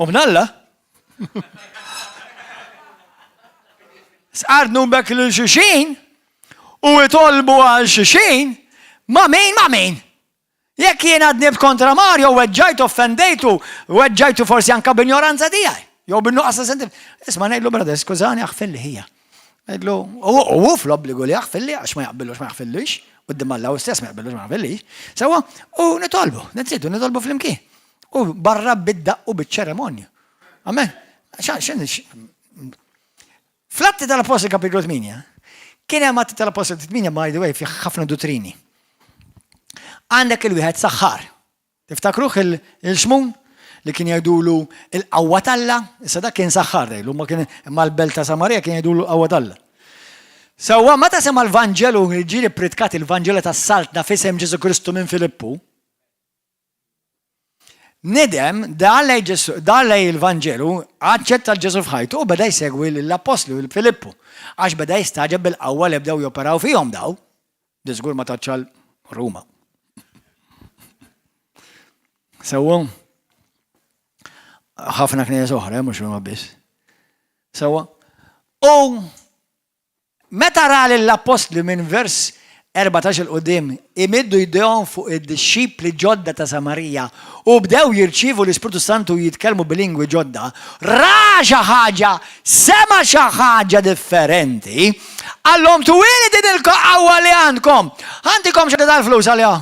U mnalla. Stqarr dnubek lil xulxin u itolbu għal xulxin ma' min ma' min. Jekk jiena dnibt kontra Mario, weġġajtu, offendejtu, weġġajtu forsi anka b'injoranza tiegħi, jew bin-nuqqas ta' sentim. Isma' ngħidlu brother, skużani aħfilli ħija. Ngħidlu, u hu fl-obbligu li jaħfilli għax ma jaqbillux ma jaħfillix, quddiem Alla hu stess ma jaqbillux ma jaħfillix. Sewwa, u nitolbu, nitzidu, nitolbu flimkien. U barra bid-daqq u biċ-ċeremonju. Amen. Fl-Atti tal-Appostli kapitlu 8, kien hemm Atti tal-Appostli 8 by the way fih ħafna duttrini. Għandek il-wieħed saħħar. Tiftakruh il-xmun li kien jgħidulu il-qawwa t'Alla, issa dak kien saħħar tgħidlu, ma kien imma l-belt ta' Samarija kien jgħidulu l-qawwa t'Alla. Sewwa meta sema' l-Vanġelu ġieli pritkat il-Vanġelu tas-Saltna f'isem Ġesù Kristu minn Filippu, Nidem, dar lejn Ġesù, dar lejn il-Vanġelu, aċċetta 'l Ġesù f'ħajtu u beda jsegwi lill-appostli u 'l Filippu, għax beda jistagħġeb bil-qawwa li bdew joperaw fihom daw. Di żgur ma tatx għal Ruma. Sewwa? Ħafna knejjes oħra, eh, mhux Ruma biss. Sewwa? U Meta ra lill-appostli minn vers 14 'il quddiem imiddu jdejhom fuq id-dixxipli ġodda ta' Samarija u bdew jirċievu l-Ispirtu Santu u jitkellmu b'lingwi ġodda, ra xi ħaġa, sema' xi ħaġa differenti, qallhom tuhieli din il-qawwa li għandkom, ħa ntikom xi tal-flus għaliha.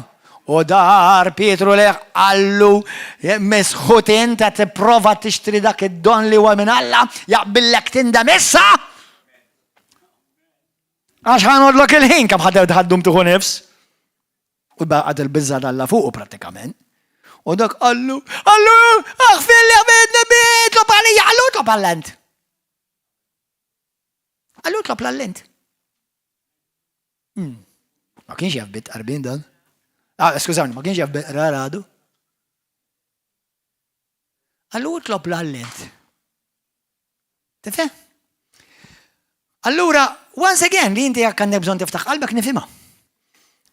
U dar Pietru lejh qallu, Misħut int qed tipprova tixtri dak id-don li huwa minn Alla, jaqbillek tindem issa? Għax ħa noħodlok il-ħin kemm ħa ddum tieħu nifs. U baqgħet il-biża' t'Alla fuqu prattikament. U dak qallu, qallu, aħfirli aħfirli, itlob għalija, qallu itlob Alla int. Qallu itlob 'l Alla int. Hmm. Ma kienx jaf bit-tqarbin dan. Ah, skużawni, ma kienx jaf bil-qrar għadu. Qallu itlob 'l Alla int. Tifhem? Allura, once again, li inti jekk għandek bżonn tiftaħ qalbek nifhimha.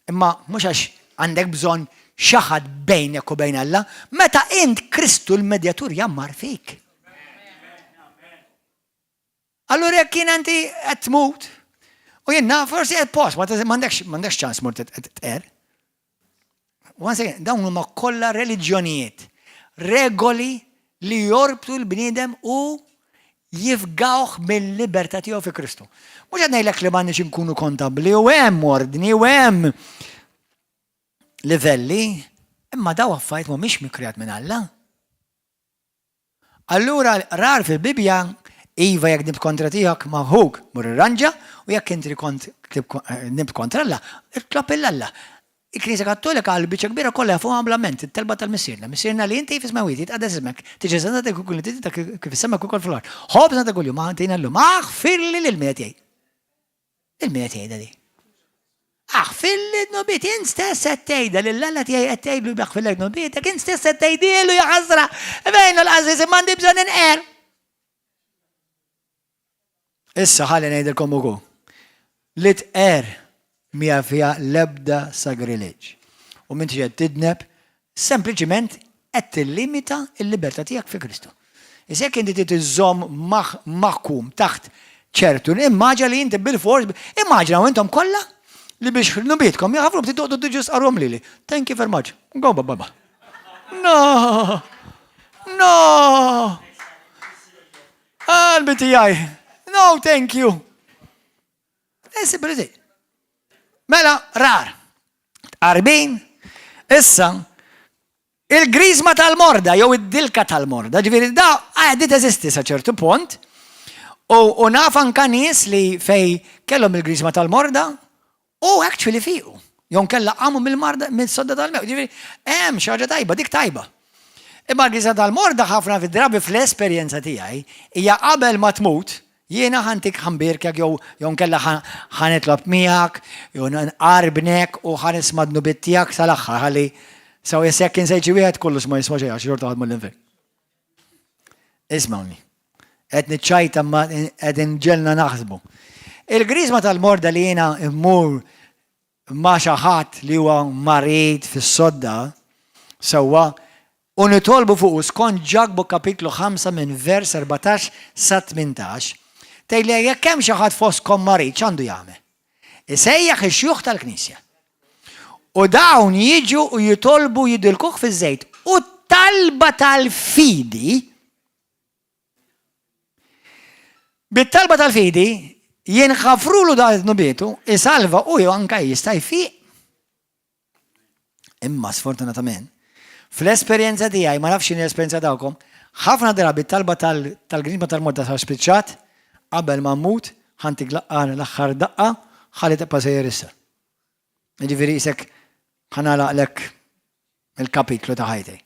Imma mhux għax għandek bżonn xi ħadd bejnek u bejn Alla, meta int Kristu l-medjatur jgħammar fik. Allura jekk kien inti qed tmut, u jien naf forsi qed post, ma m'għandekx m'għandekx ċans mur tqer. Once again, dawn huma kollha reliġjonijiet, regoli li jorbtu l-bniedem u jifgawh mill-libertà tiegħu fi Kristu. Mhux qed ngħidlek li m'għandniex inkunu kontabbli u hemm ordni u hemm livelli, imma daw affarijiet mhumiex mikrejat minn Alla. Allura rar fil-Bibbja, iva jekk dnibt kontra tiegħek ma' ħuk mur irranġa u jekk inti kont dnibt kontra Alla, itlob 'il Alla. Il-Knisja Kattolika għal biċċa kbira kollha jafuha bl-amment, it-talba tal-Missierna. Missierna li inti fis-smewwiet, jitqaddes ismek, tiġi saltnatek u tkun li kif fis-sema kif ukoll fl-art. Ħobżna ta' kuljum agħtina llum. Aħfirli lil min qed jgħid. Lil min qed jgħidha di? Aħfirli dnubieti, int stess qed tgħidha lil Alla tiegħi qed tgħidlu jaħfirlek dnubietek, int stess qed tgħidielu ja ħasra, fejn l-għażiż imma għandi bżonn inqer. Issa ħalli ngħidilkom ukoll li tqer mija fiha l-ebda sagrileġġ. U m'intix qed tidneb, sempliċiment qed tillimita l-libertà tiegħek fi Kristu. Issa jekk inti trid iżżomm maħkum taħt ċertu, immaġina li inti bil-fors, immaġina u intom kollha li biex dnubietkom jaħfru btit toqgħodu tiġu sqarhom lili. Thank you very much. Go bye bye. No! No! Qalbi tiegħi. No, thank you. Simple Mela, rar. Tqarbin. Issa, il-grizma tal-morda, jew id-dilka tal-morda, ġifieri da, għadi teżisti sa ċertu punt, u naf anka nies li fej kellhom il-grizma tal-morda, u actually fiqu. Jew kella qamu mill-marda, mill-sodda tal-mewt. Ġifieri, hemm xi ħaġa tajba, dik tajba. Imma l-grizma tal-morda ħafna fid-drabi fl-esperjenza tiegħi hija qabel ma tmut, Jiena ħa ntik ħa nbierkek jew jew nkella ħa nitlob miegħek jew nqarbnek u ħa nisma' d-dnubiet tiegħek sal-aħħar ħalli sew issa jekk insejt xi wieħed kollox ma jiswa xejn għax xorta ħadmu l-infern. Ismawni. Qed niċċajta ma qed inġelna naħsbu. Il-griżma tal-morda li jiena mmur ma' xi ħadd li huwa marid fis-sodda, sewwa, u nitolbu fuqu skont Ġakbu kapitlu 5 minn vers 14 sa 18, tgħid li jekk hemm xi ħadd fostkom marid x'għandu jagħmel? Isejjaħ ix-xjuħ tal-Knisja. U dawn jiġu u jitolbu jidilkuh fiż-żejt u t-talba tal-fidi Bit-talba tal-fidi jinħafrulu da dnubietu, isalva u jew anka jista' jfiq. Imma sfortunatament, fl-esperjenza tiegħi, ma nafx x'inhi l-esperjenza tagħkom, ħafna drabi t-talba tal-grinma tal-morda sa spiċċat qabel ma mmut ħa ntik l-aħħar daqqa ħalli tibqa' sejjer issa. Jiġifieri isek ħa nagħlaqlek il-kapitlu ta' ħajti.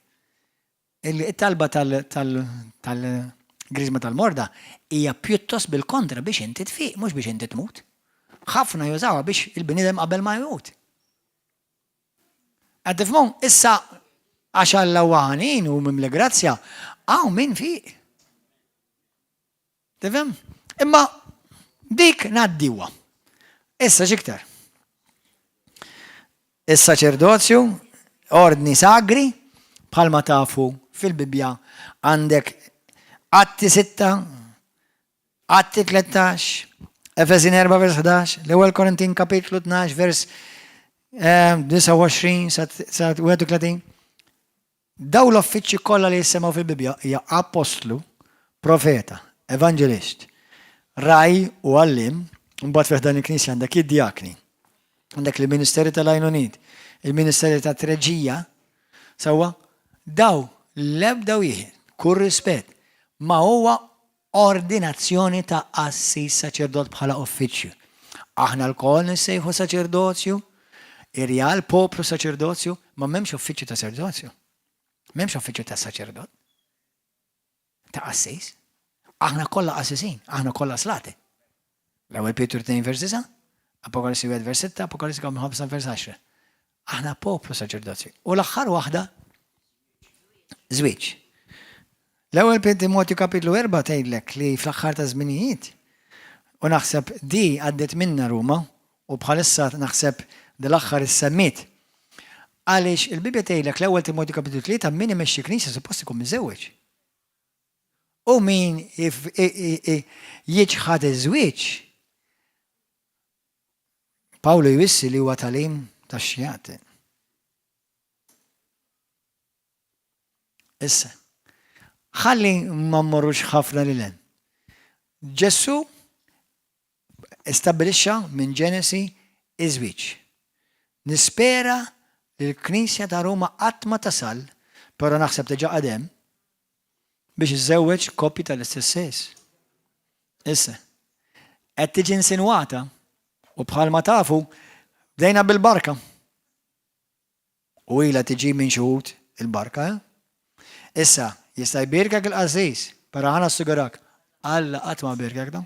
Il-talba tal-griżma tal-morda hija pjuttost bil-kontra biex inti tfiq, mhux biex inti tmut. Ħafna jużawha biex il-bniedem qabel ma jmut. Qed tifhmu? Issa għax Alla huwa ħanin u mimli grazzja, hawn min fiq. Tifhem? Imma dik ngħaddiwa. Issa x'iktar? Is-saċerdozju, ordni sagri, bħalma tafu fil-Bibbja għandek Atti 6, Atti 13, Efesin 4 vers 11, l-ewwel Korintin kapitlu 12 vers 29 sa 31. Daw l-uffiċċji kollha li jissemgħu fil-Bibbja hija apostlu, profeta, evanġelist, ragħaj u għalliem, mbagħad fi ħdan il-Knisja għandek id-djakni, għandek il-ministeri tal-għajnuniet, il-ministeri ta' treġija, sewwa, daw l-ebda wieħed, kull rispett, ma huwa ordinazzjoni ta' qassis saċerdot bħala uffiċċju. Aħna lkoll nissejħu saċerdozju, irjal poplu saċerdozju, ma m'hemmx uffiċċju ta' saċerdozju. M'hemmx uffiċċju ta' saċerdot. Ta' qassis. Aħna kollha qassisin, aħna kollha slati. L-ewwel Pietru 2 vers 9, Apokalissi 1 vers 6, Apokalissi 5 vers 10. Aħna poplu saċerdozju. U l-aħħar waħda żwieġ. L-ewwel Timotju kapitlu 4 tgħidlek li fl-aħħar ta' żminijiet u naħseb di għaddiet minna Ruma u bħalissa naħseb dil-aħħar issemmiet. Għaliex il-Bibbja tgħidlek l-ewwel Timotju kapitlu 3 min imexxi knisja suppost ikun miżewweġ. U min jiċħad iż-żwieġ Pawlu jwissi li huwa tagħlim tax-xjaten. Issa, ħalli ma mmorrux ħafna lil hemm. Ġesù stabbilixxa minn Ġenesi iż-żwieġ. Nispera li l-Knisja ta' Ruma qatt ma tasal, però naħseb diġà qed hemm, biex iżżewweġ koppji tal-istess sess. Issa, qed tiġi insinwata u bħalma tafu bdejna bil-barka. U ilha tiġi minn xi wħud il-barka, eh? Issa, jista' jbierkek il-qassis, però ħa nassigurak, Alla qatt ma bierkek dan.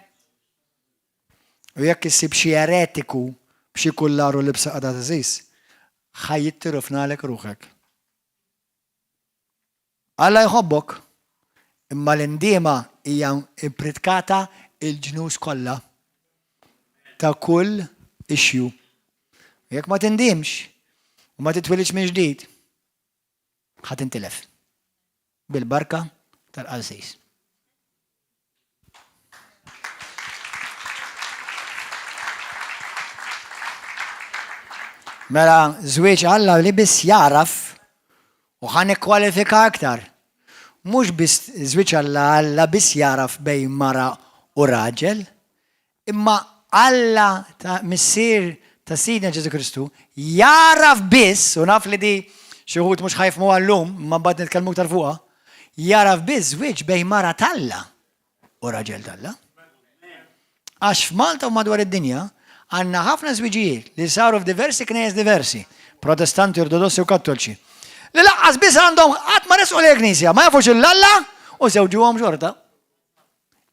U jekk issib xi eretiku b'xi kullar u libsa qata' qassis, ħa jittirufnalek ruħek. Alla jħobbok, imma l-indiema hija ippritkata il-ġnus kollha ta' kull issue. U jekk ma tindimx u ma titwilidx minn ġdid, ħa tintilef bil-barka tal-qassis. Mela, żwieġ Alla li biss jaraf u ħa nikkwalifika aktar. Mhux biss żwieġ Alla Alla biss jaraf bejn mara u raġel, imma Alla ta' Missier ta' Sidna Ġesu Kristu jaraf biss, u naf li di xi wħud mhux ħa jifhmuha llum, imma mbagħad nitkellmu aktar fuqha, jaraf biss żwieġ bejn mara t'Alla u raġel t'Alla. Għax f'Malta u madwar id-dinja għandna ħafna żwiġijiet li saru f'diversi knejjes diversi, Protestanti, Ortodossi u Kattolċi, li laqqas biss għandhom qatt ma resqu lejn knisja, ma jafux il-Alla u żewġuhom xorta.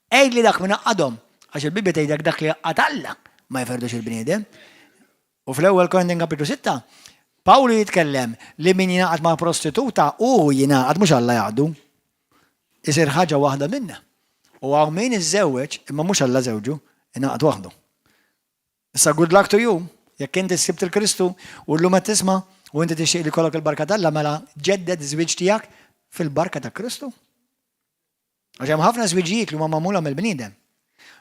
Għidli dak min għaqqadhom, għax il-Bibbja tgħidlek dak li għaqqad Alla ma jferdux il-bniedem. U fl-ewwel Korintin kapitlu 6, Pawlu jitkellem li min jingħaqad ma' prostituta hu jingħaqad mhux Alla jgħaqdu. Isir ħaġa waħda minna. U hawn min iżżewweġ imma mhux Alla żewġu, ingħaqad waħdu. Issa good luck to you, jekk inti sibt il-Kristu u llum qed tisma' u inti tixtieq li jkollok il-barka t'Alla mela ġedded iż-żwieġ tiegħek fil-barka ta' Kristu. Għax hemm ħafna żwiġijiet li huma magħmula mill-bniedem.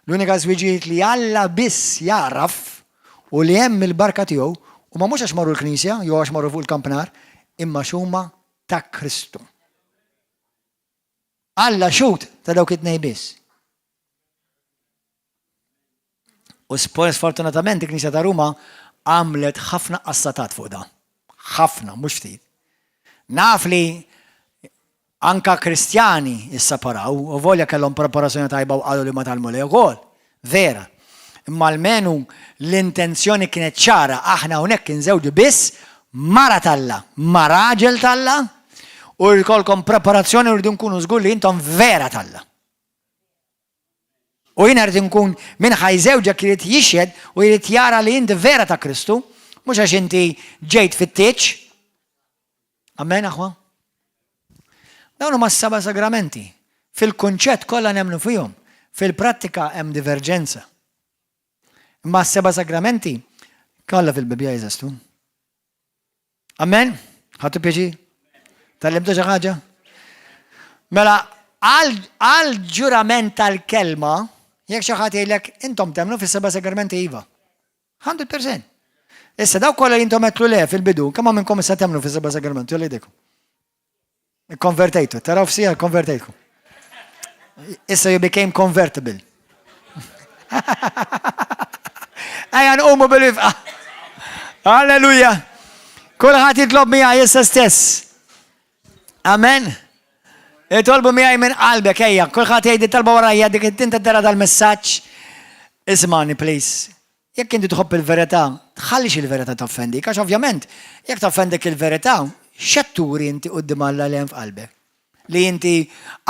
L-unika żwiġijiet li Alla biss jagħraf u li hemm il-barka tiegħu huma mhux għax marru l-knisja jew għax marru fuq il-kampnar, imma għax huma ta' Kristu. Alla xhud ta' dawk it-tnejn biss. U sfortunatament il-Knisja ta' Ruma għamlet ħafna qassatat fuq dan. Ħafna, mhux ftit. Naf li anka Kristjani issaparaw, u volja kellhom preparazzjoni tajba u qalu li ma tal-Mulej ukoll. Vera. Imma almenu l-intenzjoni kienet ċara, aħna hawnhekk inżewġu biss mara t'Alla, ma' raġel t'Alla, u jkollkom preparazzjoni u rridu nkunu żgur li intom vera t'Alla. U jiena rrid inkun min ħa jżewġek irid jixhed u jrid jara li inti vera ta' Kristu, mhux għax inti ġejt fit-tieġ. Amen, aħwa? Dawn huma s-seba' sagramenti. Fil-kunċett kollha nemmnu fihom, fil-prattika hemm diverġenza. Imma s-seba' sagramenti kollha fil-Bibbja jeżistu. Amen? Ħadtu pjaċir? Tallimtu xi ħaġa? Mela, għal ġurament tal-kelma, Jekk xi ħadd jgħidlek intom temmnu fis-seba' sagramenti iva. 100%. Issa dawk kollha li intom għedtlu le fil-bidu, kemm minnkom issa temmnu fis-seba' sagramenti u jdejkom. Konvertejtu, taraw f'sija konvertejtku. Issa you became convertible. Ejja nqumu bil-wifqa. Alleluja. Kulħadd jitlob miegħi issa stess. Amen. Itolbu miegħi minn qalbek ejja, kulħadd jgħid talba warajja dik inti tara dal-messaġġ. Ismani please. Jekk inti tħobb il-verità, tħallix il-verità toffendik, għax ovvjament jekk toffendik il-verità, x'qed turi inti quddiem Alla li hemm f'qalbek? Li inti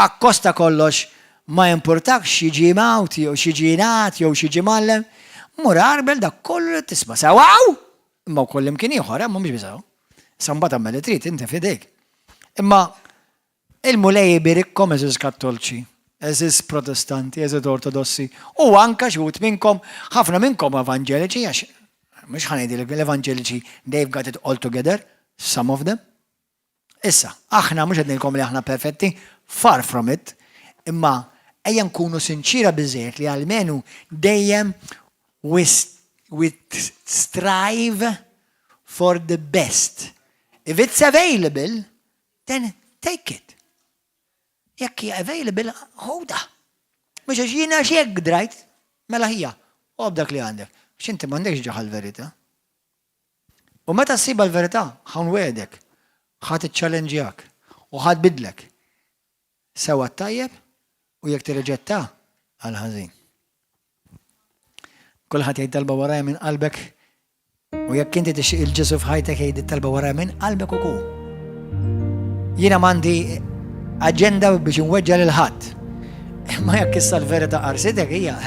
akkost ta' kollox ma jimpurtakx x'jiġi mgħud jew x'jiġi jingħad jew x'jiġi mgħallem, mur għarbel dak kollu li tisma' sew hawn, imma wkoll imkien ieħor, eh, mhumiex biss hawn. Issa mbagħad agħmel li trid, inti f'idejk. Imma il-Mulej ibirikkom għeżież Kattolċi, għeżież Protestanti, għeżież Ortodossi, u anka xi wħud minnkom, ħafna minnkom Evanġeliċi, għax mhux ħa ngħidilek l-Evanġeliċi they've got it all together, some of them. Issa, aħna mhux qed ngħidilkom li aħna perfetti, far from it, imma ejja nkunu sinċiera biżżejjed li almenu dejjem we, we strive for the best. If it's available, then take it. Jekk hija available, ħudha. Mhux għax jiena x'hekk drajt, mela ħija, u dak li għandek. X'inti m'għandekx ġaħal verità. U meta ssibha l-verità, ħa nwegħdek, ħa tiċċallenġjak u ħa tbiddlek. Sew għat-tajjeb u jekk tirriġetta għall-ħażin. Kulħadd jgħid talba warajja minn qalbek u jekk inti tixtieq il-Ġesu f'ħajtek jgħid it-talba warajja minn qalbek ukoll. Jiena m'għandi aġenda biex inweġġa' lil ħadd. Imma jekk issa l-verità qarsitek hija,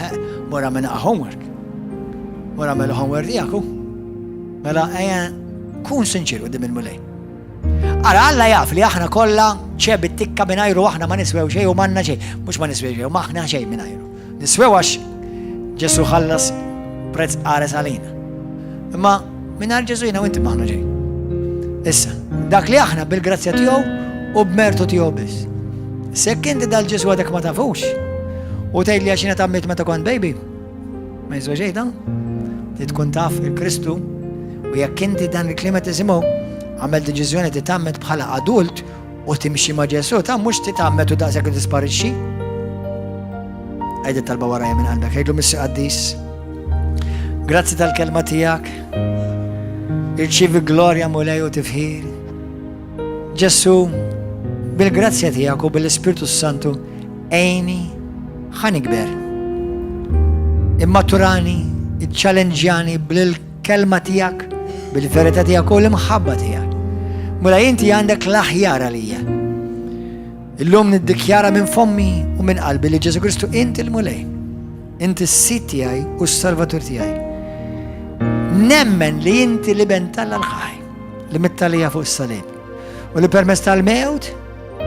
mur għamel homework. Mur għamel homework tiegħek hu. Mela ejja kun sinċir quddiem il-Mulej. Ara Alla jaf li aħna kollha ċeb it-tikka mingħajru aħna ma niswew xejn u m'għandna xejn. Mhux ma niswew xejn, ma aħna xejn mingħajru. Niswew għax Ġesu ħallas prezz qares għalina. Imma mingħajr Ġesu jiena u inti m'aħna xejn. Issa, dak li aħna bil-grazzja tiegħu u b'mertu tiegħu biss. Sekk inti dal-Ġesu għadek ma tafux u tgħid li għax jiena tgħammidt meta kont baby, ma jiswa xejn dan. Li tkun taf il-Kristu u jekk inti dan il-klima tisimgħu għamel deċiżjoni titgħammed bħala adult U timxi ma' Ġesù, ta' mhux titgħammed u daqshekk tisparixxi. Għid talba warajja minn qalbek, għidlu Missier Qaddis. Grazzi tal-kelma tiegħek. Irċivi glorja Mulej u tifħir. Ġesù, bil-grazzja tiegħek u bil-Ispirtu Santu, għinni ħa nikber. Immaturani, iċċalenġjani bil kelma tiegħek, bil-verità tiegħek u l-imħabba tiegħek. Mulej inti għandek l-aħjar għalija. Illum niddikjara minn fommi u minn qalbi li Ġesu Kristu inti l-Mulej. Inti s-sid tiegħi u s-Salvatur tiegħi. Nemmen li inti l-iben t'Alla l-ħaj li mitt għalija fuq is-salib u li permezz tal-mewt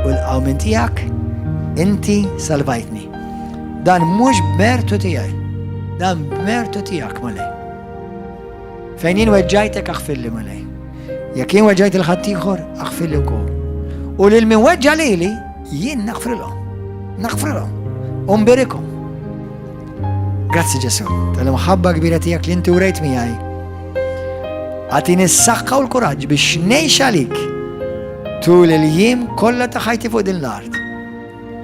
u l-qawmien tiegħek inti salvajtni. Dan mhux b'mertu tiegħi, dan b'mertu tiegħek Mulej. Fejn jien weġġajtek aħfirli Mulej. Jekk jien weġġajt il-ħaddieħor aħfirli wkoll. U lil min weġġa lili jien naħfrilhom. Naħfrilhom. U nberikhom. Grazzi Ġesu, tal-imħabba kbira tiegħek li inti urejt miegħi. Agħtini s-saħħa u l-kuraġġ biex ngħix għalik tul il-jiem kollha ta' ħajti fuq din l-art.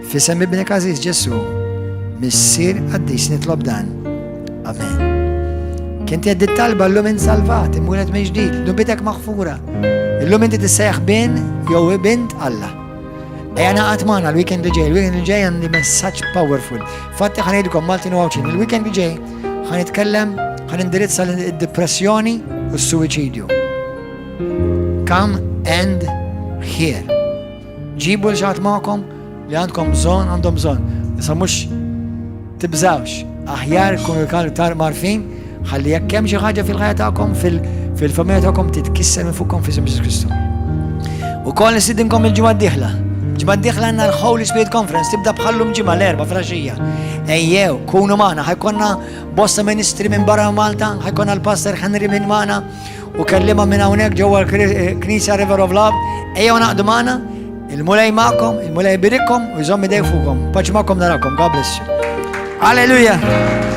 F'isem ibnek għażiż Ġesu, Missier qaddis nitlob dan. Amen. Kien tgħid talba llum insalvat, imwieled minn ġdid, dnubitek maħfura. Illum inti tissejjaħ bin jew bint Alla. Ejja naqat magħna l-weekend li ġej, il-weekend li ġej għandi messaġġ powerful. Fatti ħa ngħidilkom Maltin u Għawdxin, il-weekend li ġej ħa nitkellem ħa nindirizza l-depressjoni u s-suwiċidju. Come and hear. Ġibu 'l xi ħadd magħkom li għandkom bżonn, għandhom bżonn. Issa mhux tibżawx, aħjar kunu tar marfin, ħalli jekk hemm xi ħaġa fil-ħajja tagħkom, fil-familja tagħkom titkisser minn fuqkom fi Ġesu Kristu. U koll nistidinkom il-ġimgħa d-dieħla. Ġimgħa d-dieħla għandna l-Holy Spirit Conference tibda bħallum ġimgħa l-Erbgħa filgħaxija. Ejjew, kunu magħna, ħa jkollna bosta ministri minn barra Malta, ħa jkollna l-Pastor Henry minn magħna u kellima minn hawnhekk ġewwa l-Knisja River of Love. Ejjew naqdu magħna, il-Mulej magħkom, il-Mulej iberikom u jżomm idejh fuqkom. Paċi magħkom narakom. God bless you. Hallelujah.